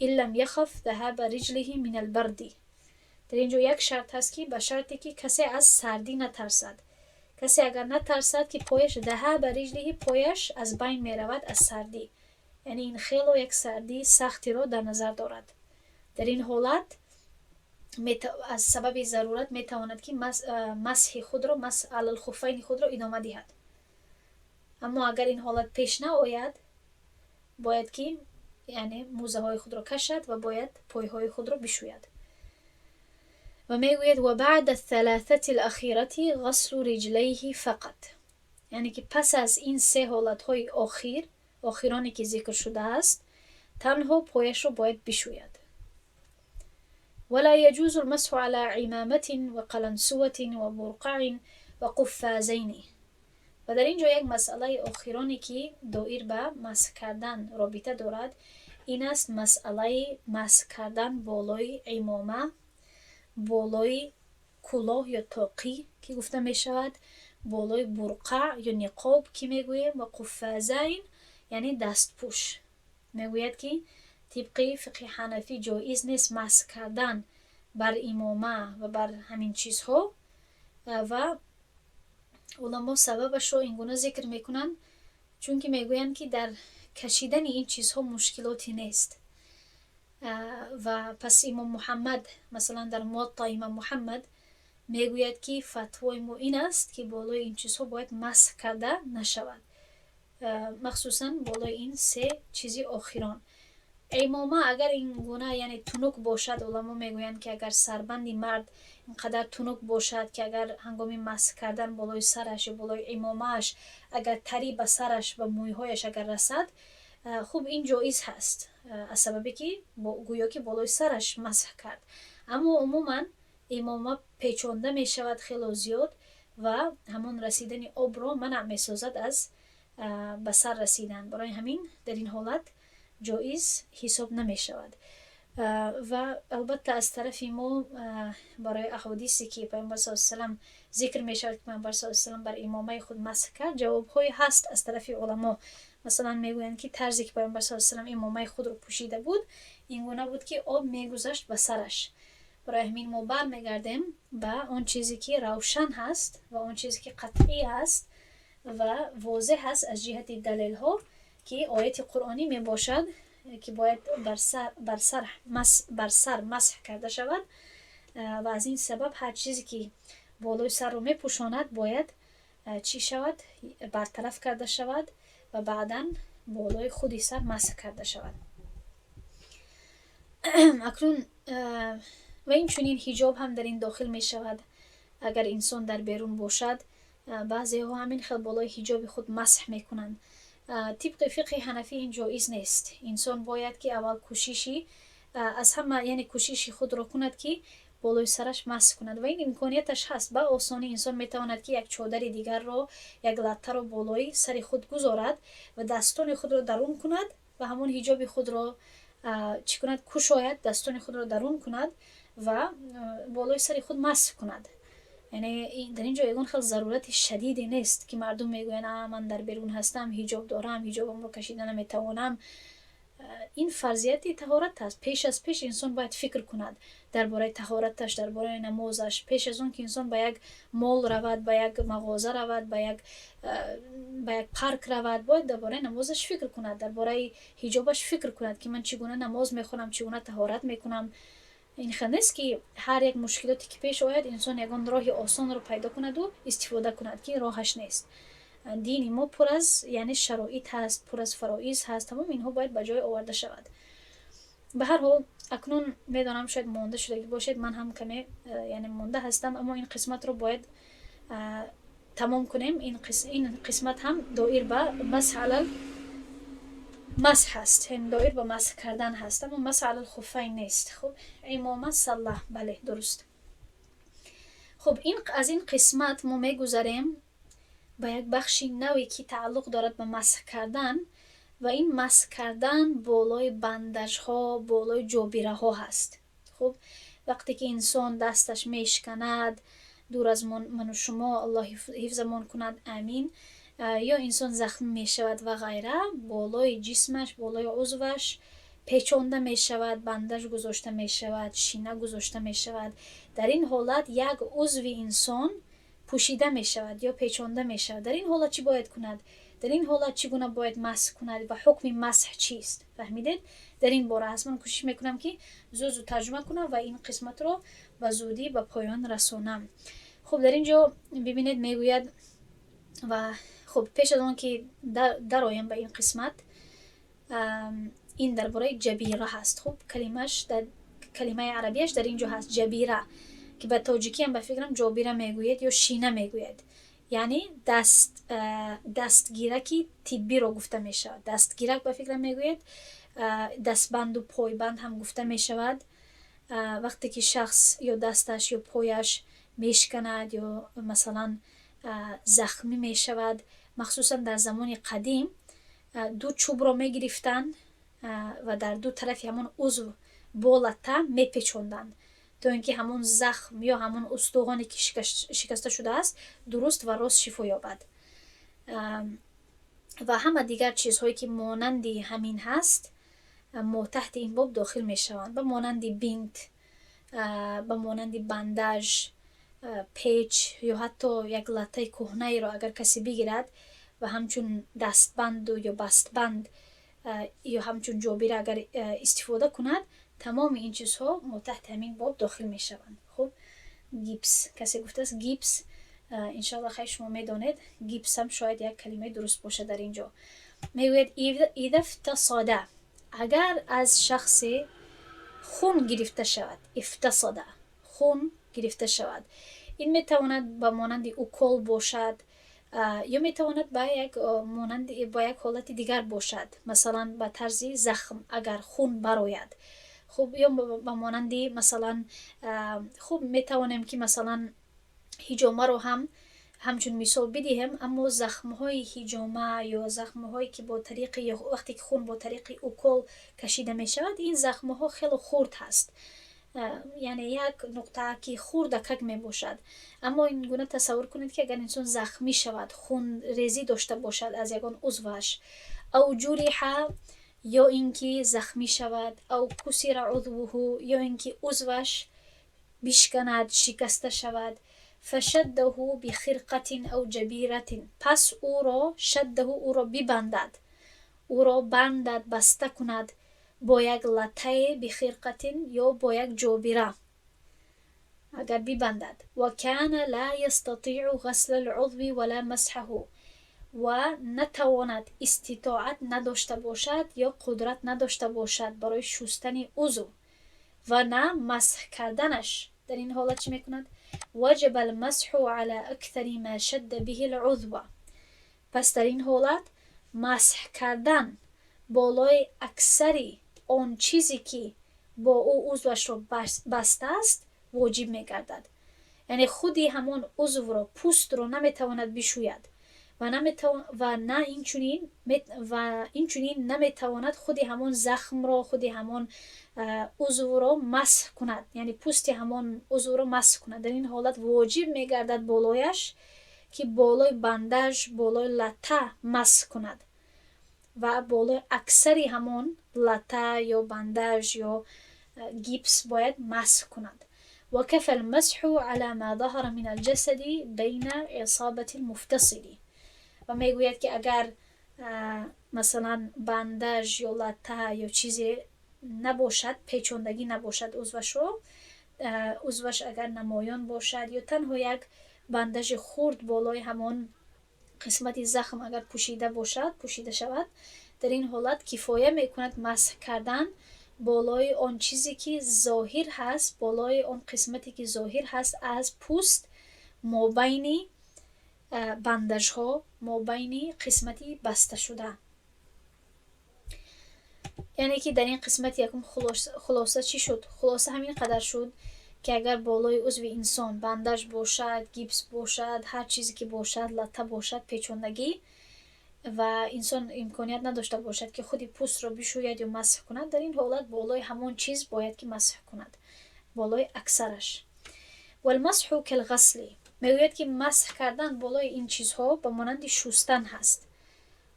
إن لم يخف ذهاب رجله من البرد. Дар ин ҷо як шарт ҳаст, ки ба шарте ки касе аз сардӣ натарсад. Касе агар натарсад, ки пояш ذهاب رجله, пояш аз байн меравад аз сардӣ, яъне ин хело як сардии сахтиро дар назар дорад, дар ин ҳолат аз сабаби зарурат метавонад, ки масҳи худро, مسح على الخفين худро идома диҳад. Аммо агар ин ҳолат пеш наояд, бояд ки, яъне, мӯзаҳои худро кашад ва бояд пойҳои худро бишӯяд. Ва мегӯяд: وبعد الثلاثة الأخيرة غسل رجليه فقط. Яъне ки пас аз ин се ҳолатҳои охир, охироне ки зикр шудааст, танҳо пояшро бояд бишӯяд. ولا يجوز المسح على عمامة وقلنسوة وبرقع وقفازين. Ва дар ин ҷо як масъалаи охироне, ки доир ба масҳ кардан робита дорад, ин аст масъалаи масҳ кардан болои имома, болои кулоҳ ё тоқӣ, ки гуфта мешавад, Болои бурқаъ ё ниқоб, ки мегӯем, ва қуффазайн, яъне дастпӯш. Мегӯяд, ки тибқи фиқҳи ҳанафӣ ҷоиз нест масҳ кардан бар имома ва бар ҳамин чизҳо. Ва уламо сабабашро ин гуна зикр мекунанд, чунки мегӯянд, ки дар кашидани ин чизҳо мушкилоте нест. Ва пас имом Муҳаммад, масалан, дар Муатта имом Муҳаммад мегӯяд, ки фатвои мо ин аст, ки болои ин чизҳо бояд масҳ карда нашавад, махсусан болои ин се чизи охирон. Имома агар ин гуна, яъне тунук бошад, уламо мегӯянд, ки агар сарбанди мард инқадар тунук бошад, ки агар ҳангоми масҳ кардан болои сараш ё болои имомааш агар тарӣ ба сараш, ба мӯйҳояш агар расад, хуб, ин ҷоиз ҳаст, аз сабабе ки гӯё ки болои сараш масҳ кард. Аммо умуман имома печонда мешавад хело зиёд ва ҳамон расидани обро манъ месозад аз ба сар расидан. Барои ҳамин дар ин ҳолат ҷоиз ҳисоб намешавад. Ва албатта, аз тарафи мо барои аҳодисе, ки Пайғамбар с салам зикр мешавад, ки Пайғамбар с салам бар имомаи худ масҳ кард, ҷавобҳое ҳаст аз тарафи уламо. Масалан, мегӯянд, ки тарзе ки Пайғамбар с салам имомаи худро пӯшида буд, ин гуна буд, ки об мегузашт ба сараш. Барои ҳамин мо бармегардем ба он чизе, ки равшан ҳаст, ва он чизе, ки қатъӣ ҳаст ва возеҳ ҳаст аз ҷиҳати далелҳо, ки ояти қуръонӣ мебошад, ки бояд бар сар масҳ карда шавад. Ва аз ин сабаб ҳар чизе, ки болои сарро мепӯшонад, бояд чӣ шавад? Бартараф карда шавад ва баъдан болои худи сар масҳ карда шавад. Акнун ва инчунин ҳиҷоб ҳам дар ин дохил мешавад. Агар инсон дар берун бошад, баъзеҳо ҳамин хел болои ҳиҷоби худ масҳ мекунанд. Тибқи фиқҳи ҳанафӣ ин ҷоиз нест. Инсон бояд ки аввал кӯшиши аз ҳама, яъне кӯшиши худро кунад, ки болои сараш масҳ кунад. Ва ин имконияташ ҳаст. Ба осонӣ инсон метавонад, ки як чодари дигарро, як латтаро болои сари худ гузорад ва дастони худро дарун кунад ва ҳамон ҳиҷоби худро чӣ кунад? Кушояд, дастони худро дарун кунад ва болои сари худ масҳ кунад. Яъне дар ин ҷо ягон хел зарурати шадиде нест, ки мардум мегӯянд: «А, ман дар берун ҳастам, ҳиҷоб дорам, ҳиҷобамро кашида наметавонам». Ин фарзияти таҳорат аст. Пеш аз пеш инсон бояд фикр кунад дар бораи таҳораташ, дар бораи намозаш. Пеш аз он ки инсон ба як мол равад, ба як мағоза равад, ба як парк равад, бояд дар бораи намозаш фикр кунад, дар бораи ҳиҷобаш фикр кунад, ки ман чӣ гуна намоз мехонам, чӣ гуна таҳорат мекунам. Ин хел нест, ки ҳар як мушкилоте, ки пеш ояд, инсон ягон роҳи осонро пайдо кунаду истифода кунад, ки роҳаш нест. Дини мо пур аз, яъне, шароит ҳаст, пур аз фароиз ҳаст. Тамоми инҳо бояд ба ҷой оварда шавад. Ба ҳар ҳол, акнун медонам, шояд монда шудагӣ бошед, ман ҳам каме, яъне, монда ҳастам, аммо ин қисматро бояд тамом кунем. Ин қисмат ҳам доир ба масҳ алал масҳ ҳаст, доир ба масҳ кардан ҳаст, аммо масҳ алал хуффайн нест. Хуб, имома, салла, бале, дуруст. Хуб, аз ин қисмат мо мегузарем ба як бахши наве, ки тааллуқ дорад ба масҳ кардан, ва ин масҳ кардан болои бандажҳо, болои ҷобираҳо ҳаст. Хуб, вақте ки инсон дасташ мешканад, дур аз ману шумо, Аллоҳ ҳифзамон кунад, амин, ё инсон захмӣ мешавад ва ғайра, болои ҷисмаш, болои узваш печонда мешавад, бандаж гузошта мешавад, шина гузошта мешавад. Дар ин ҳолат як узви инсон пӯшида мешавад ё печонда мешавад. Дар ин ҳолат чӣ бояд кунад? Дар ин ҳолат чӣ гуна бояд масҳ кунад ва ҳукми масҳ чист? Фаҳмидед? Дар ин бора ҳаст. Ман кӯшиш мекунам, ки зуд зуд тарҷума кунам ва ин қисматро ба зудӣ ба поён расонам. Хуб, дар ин ҷо бибинед, мегӯяд. Ва хуб, пеш аз он ки дароем ба ин қисмат, ин дар бораи ҷабира ҳаст. Хуб, калимаш, калимаи арабияш дар ин ҷо ҳаст, ҷабира, ки ба тоҷикиам, ба фикрам, ҷобира мегӯяд ё шина мегӯяд, яъне дастгираки тиббиро гуфта мешавад. Дастгирак, ба фикрам, мегӯяд, дастбанду пойбанд ҳам гуфта мешавад. Вақте ки шахс ё дасташ, ё пояш мешканад ё, масалан, захмӣ мешавад, махсусан дар замони қадим ду чӯбро мегирифтанд ва дар ду тарафи ҳамон узв бо латта мепечонданд. То ин ки ҳамон захм ё ҳамон устухоне, ки шикаста шудааст, дуруст ва рост шифо ёбад. Ва ҳама дигар чизҳое, ки монанди ҳамин ҳаст, мо таҳти ин боб дохил мешаванд, ба монанди бинт, ба монанди бандаж, печ ё ҳатто як латтаи кӯҳнаеро агар касе бигирад ва ҳамчун дастбанду ё бастбанд ё ҳамчун ҷобира агар истифода кунад, тамоми ин чизҳо мо таҳти ҳамин боб дохил мешаванд. Хуб, гипс касе гуфтааст, гипс. Иншалло, хайр, шумо медонед, гипсам шояд як калимаи дуруст бошад. Дар ин ҷо мегӯяд: إذا افتصد, агар аз шахсе хун гирифта шавад. افتصد, хун гирифта шавад. Ин метавонад ба монанди укол бошад ё метавонад ба як монанди ба як ҳолати дигар бошад, масалан, ба тарзи захм агар хун барояд. Хуб, ё ба монанди, масалан, хуб, метавонем ки, масалан, ҳиҷомаро ҳам ҳамчун мисол бидиҳем, аммо захмҳои ҳиҷома ё захмҳое, ки бо тариқи вақте ки хун бо тариқи укол кашида мешавад, ин захмҳо хело хурд ҳаст, яъне як нуқтаки хурдакак мебошад. Аммо ин гуна тасаввур кунед, ки агар инсон захмӣ шавад, хунрезӣ дошта бошад аз ягон узваш, أو جرح, ё ин ки захмӣ шавад, أو كسر عضوه, ё ин ки узваш бишканад, шикаста шавад, فشده بخرقة أو جبيرة, пас ӯро شده, ӯро бибандад, ӯро бандад, баста кунад бо як латтае, بخرقة, ё бо як ҷобира агар бибандад, وكان لا يستطيع غسل العضو ولا مسحه, ва натавонад, иститоат надошта бошад ё қудрат надошта бошад барои шустани узв ва на масҳ карданаш, дар ин ҳолат чӣ мекунад? وجب المسح على أكثر ما شد به العضو, пас дар ин ҳолат масҳ кардан болои аксари он чизе, ки бо ӯ узвашро бастааст, воҷиб мегардад. Яъне худи ҳамон узвро, пӯстро наметавонад бишӯяд ва на инчунин ва инчунин наметавонад худи ҳамон захмро, худи ҳамон узвро масҳ кунад, яъне пӯсти ҳамон узвро масҳ кунад. Дар ин ҳолат воҷиб мегардад болояш, ки болои бандаж, болои латта масҳ кунад ва болои аксари ҳамон латта ё бандаж ё гипс бояд масҳ кунад. وكفى المسح على ما ظهر من الجسد بين عصابة المفتصد. Ва мегӯяд, ки агар, масалан, бандаж ё латта ё чизе набошад, печондагӣ набошад узвашро, узваш агар намоён бошад ё танҳо як бандажи хурд болои ҳамон қисмати захм агар пӯшида бошад, пӯшида шавад, дар ин ҳолат кифоя мекунад масҳ кардан болои он чизе, ки зоҳир ҳаст, болои он қисмате, ки зоҳир ҳаст аз пӯст, мобайни бандажҳо, мобайни қисмати басташуда. Яъне ки дар ин қисмати якум хулоса чӣ шуд? Хулоса ҳамин қадар шуд, ки агар болои узви инсон бандаж бошад, гипс бошад, ҳар чизе ки бошад, латта бошад, печондагӣ, ва инсон имконият надошта бошад, ки худи пӯстро бишӯяд ё масҳ кунад, дар ин ҳолат болои ҳамон чиз бояд ки масҳ кунад, болои аксараш. والمسح كالغسل, мегӯяд, ки масҳ кардан болои ин чизҳо ба монанди шустан ҳаст.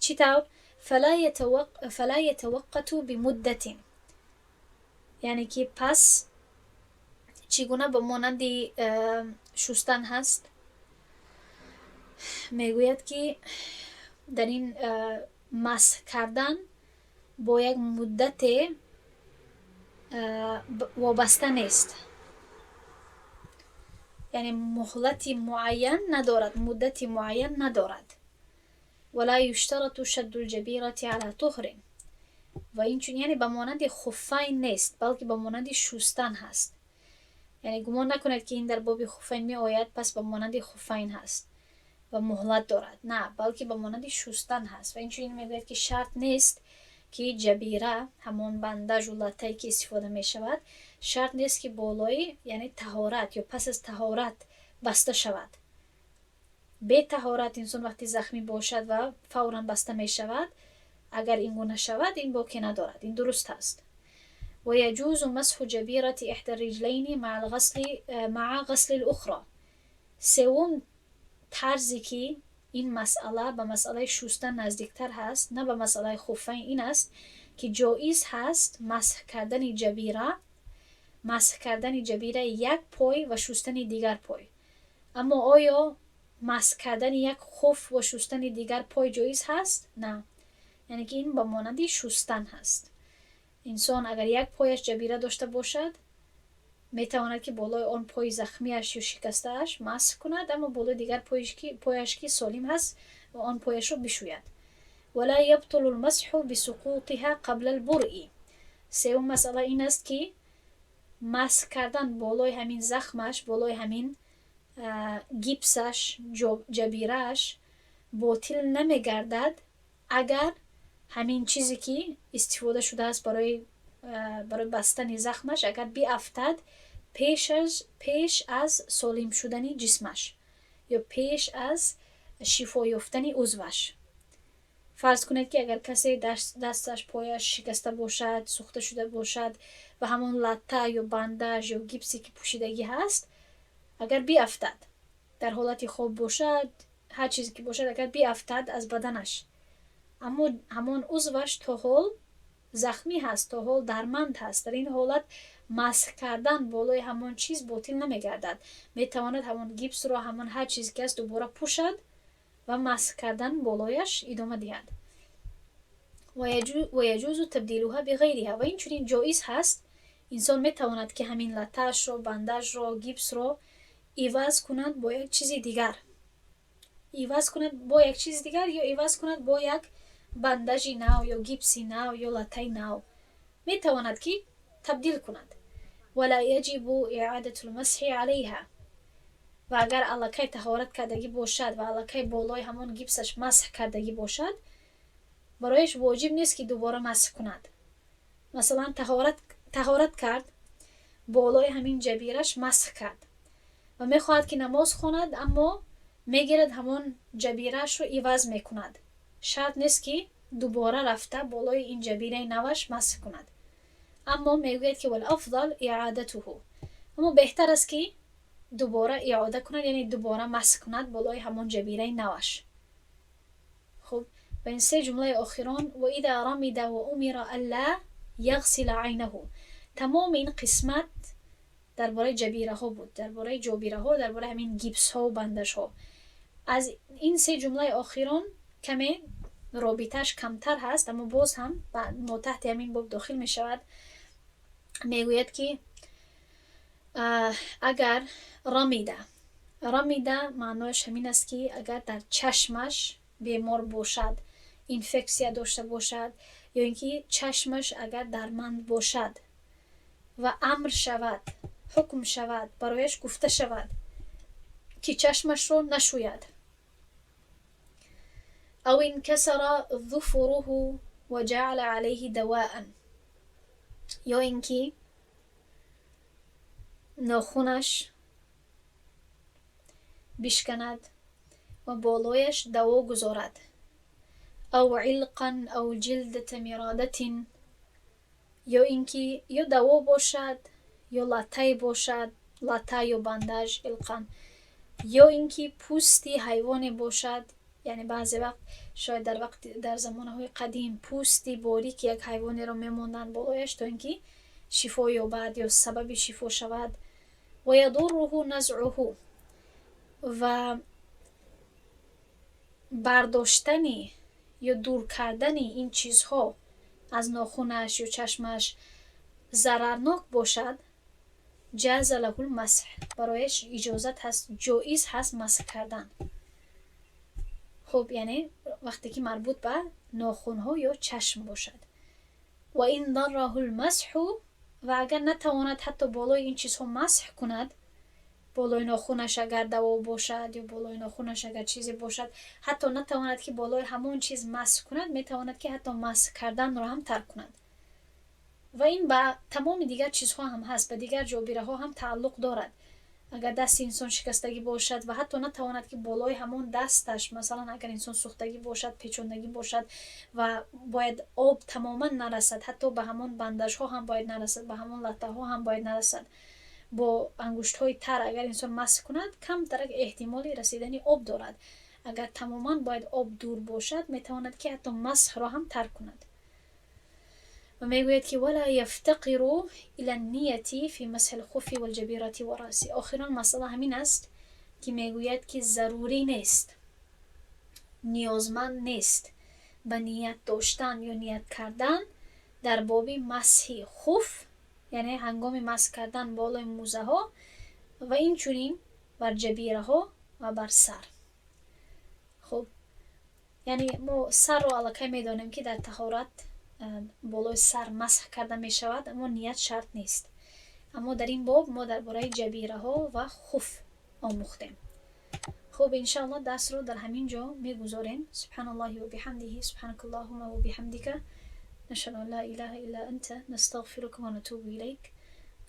Чӣ тавр? فلا يتوقت بمدة, яъне ки пас чӣ гуна ба монанди шустан ҳаст? Мегӯяд, ки дар ин масҳ кардан бо як муддате вобаста нест, яъне муҳлати муайян надорад, муддати муайян надорад. ولا يشترط شد الجبيرة على طهر, ва инчунин, яъне ба монанди хуффайн нест, балки ба монанди шустан ҳаст. Яъне гумон накунед, ки ин дар боби хуффайн меояд, пас ба монанди хуффайн ҳаст ва муҳлат дорад. На, балки ба монанди шустан ҳаст. Ва инчунин мегӯяд, ки шарт нест, ки ҷабира, ҳамон бандажу латтае, ки истифода мешавад, шарт нест, ки болои, яъне таҳорат ё пас аз таҳорат баста шавад. Бетаҳорат инсон вақте захмӣ бошад ва фавран баста мешавад, агар ин гуна шавад, ин боке надорад, ин дуруст аст. ويجوز مسح جبيرة إحدى الرجلين مع غسل الأخرى. Севум тарзе, ки ин масъала ба масъалаи шустан наздиктар ҳаст, на ба масъалаи хуффайн, ин аст, ки ҷоиз ҳаст масҳ кардани ҷабира, масҳ кардани ҷабираи як пой ва шустани дигар пой. Аммо оё масҳ кардани як хуф ва шустани дигар пой ҷоиз ҳаст? На, яъне ки ин ба монанди шустан ҳаст. Инсон агар як пояш ҷабира дошта бошад, метавонад, ки болои он пои захмиаш ё шикастааш масҳ кунад, аммо болои дигар пояш, ки солим ҳаст, он пояшро бишӯяд. ولا يبطل المسح بسقوطها قبل البرء. Севум масъала ин аст, ки масҳ кардан болои ҳамин захмаш, болои ҳамин гипсаш, ҷабирааш ботил намегардад, агар ҳамин чизе, ки истифода шудааст барои бастани захмаш, агар биафтад пеш аз солим шудани ҷисмаш ё пеш аз шифо ёфтани узваш. Фарз кунед, ки агар касе дасташ, пояш шикаста бошад, сӯхта шуда бошад ва ҳамон латта ё бандаж ё гипсе, ки пӯшидагӣ ҳаст, агар биафтад, дар ҳолати хоб бошад, ҳар чизе ки бошад, агар биафтад аз баданаш, аммо ҳамон узваш то ҳол захмӣ ҳаст, то ҳол дарманд ҳаст, дар ин ҳолат масҳ кардан болои ҳамон чиз ботил намегардад. Метавонад ҳамон гипсро, ҳамон ҳар чизе ки ҳаст, дубора пӯшад ва масҳ кардан болояш идома диҳад. ويجوز تبديلها بغيرها. Ва инчунин ҷоиз ҳаст, инсон метавонад, ки ҳамин латтаашро, бандажро, гипсро иваз кунад бо як чизи дигар, иваз кунад бо як чизи дигар ё иваз кунад бо як бандажи нав ё гипси нав ё латтаи нав метавонад, ки табдил кунад. ولا يجب إعادة المسح عليها. Ва агар аллакай таҳорат кардагӣ бошад ва аллакай болои ҳамон гипсаш масҳ кардагӣ бошад, барояш воҷиб нест, ки дубора масҳ кунад. Масалан, таҳорат кард, болои ҳамин ҷабираш масҳ кард ва мехоҳад, ки намоз хонад, аммо мегирад, ҳамон ҷабираашро иваз мекунад. Шарт нест, ки дубора рафта болои ин ҷабираи наваш масҳ кунад. Аммо мегӯяд, ки والأفضل إعادته, аммо беҳтар аст, ки дубора иода кунад, яъне дубора масҳ кунад болои ҳамон ҷабираи наваш. Хуб, ва ин се ҷумлаи охирон: وإذا رمد وأمر ألا يغسل عينه. Тамоми ин қисмат дар бораи ҷабираҳо буд, дар бораи ҷобираҳо, дар бораи ҳамин гипсҳо, бандажҳо. Аз ин се ҷумлаи охирон каме робитааш камтар ҳаст, аммо боз ҳам мо таҳти ҳамин боб дохил мешавад. Мегӯяд, ки агар رمد, رمد маънояш ҳамин аст, ки агар дар чашмаш бемор бошад, инфексия дошта бошад ё ин ки чашмаш агар дарманд бошад ва амр шавад, ҳукм шавад, барояш гуфта шавад, ки чашмашро нашӯяд. أو انكسر ظفره وجعل عليه دواء, ё ин ки нохунаш бишканад ва болояш даво гузорад. أو علقا أو جلدة مرادة, ё ин ки ё даво бошад, ё латтае бошад, латта ё бандаж, علقا, ё ин ки пӯсти ҳайвоне бошад. Яъне баъзе вақт, шояд дар вақти, дар замонаҳои қадим, пӯсти борики як ҳайвонеро мемонданд болояш, то ин ки шифо ёбад ё сабаби шифо шавад. ويضره نزعه, ва бардоштани ё дур кардани ин чизҳо аз нохунаш ё чашмаш зарарнок бошад. جاز له المسح, барояш иҷозат ҳаст, ҷоиз ҳаст масҳ кардан. Хуб, яъне вақте ки марбут ба нохунҳо ё чашм бошад. وإن ضره المسح, ва агар натавонад ҳатто болои ин чизҳо масҳ кунад, болои нохунаш агар даво бошад ё болои нохунаш агар чизе бошад, ҳатто натавонад, ки болои ҳамон чиз масҳ кунад, метавонад, ки ҳатто масҳ карданро ҳам тарк кунад. Ва ин ба тамоми дигар чизҳо ҳам ҳаст, ба дигар ҷобираҳо ҳам тааллуқ дорад. Агар дасти инсон шикастагӣ бошад ва ҳатто натавонад, ки болои ҳамон дасташ, масалан, агар инсон сӯхтагӣ бошад, печондагӣ бошад ва бояд об тамоман нарасад, ҳатто ба ҳамон бандажҳо ҳам бояд нарасад, ба ҳамон латтаҳо ҳам бояд нарасад, бо ангуштҳои тар агар инсон масҳ кунад, камтарак эҳтимоли расидани об дорад. Агар тамоман бояд об дур бошад, метавонад, ки ҳатто масҳро ҳам тарк кунад. Ва мегӯяд, ки ولا يفتقر إلى النية في مسح الخف والجبيرة والرأس. Охирон масъала ҳамин аст, ки мегӯяд, ки зарурӣ нест, ниёзманд нест ба ният доштан ё ният кардан дар боби масҳи хуф, яъне ҳангоми масҳ кардан болои мӯзаҳо ва инчунин бар ҷабираҳо ва бар сар. Хуб, яъне мо сарро аллакай медонем, ки дар таҳорат болои сар масҳ карда мешавад, аммо ният шарт нест. Аммо дар ин боб мо дар бораи ҷабираҳо ва хуф омӯхтем. Хуб, иншааллоҳ, дарсро дар ҳамин ҷо мегузорем. سبحان الله وبحمده، سبحانك اللهم وبحمدك، نشهد أن لا إله إلا أنت، نستغفرك ونتوب إليك.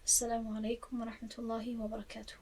السلام عليكم ورحمة الله وبركاته.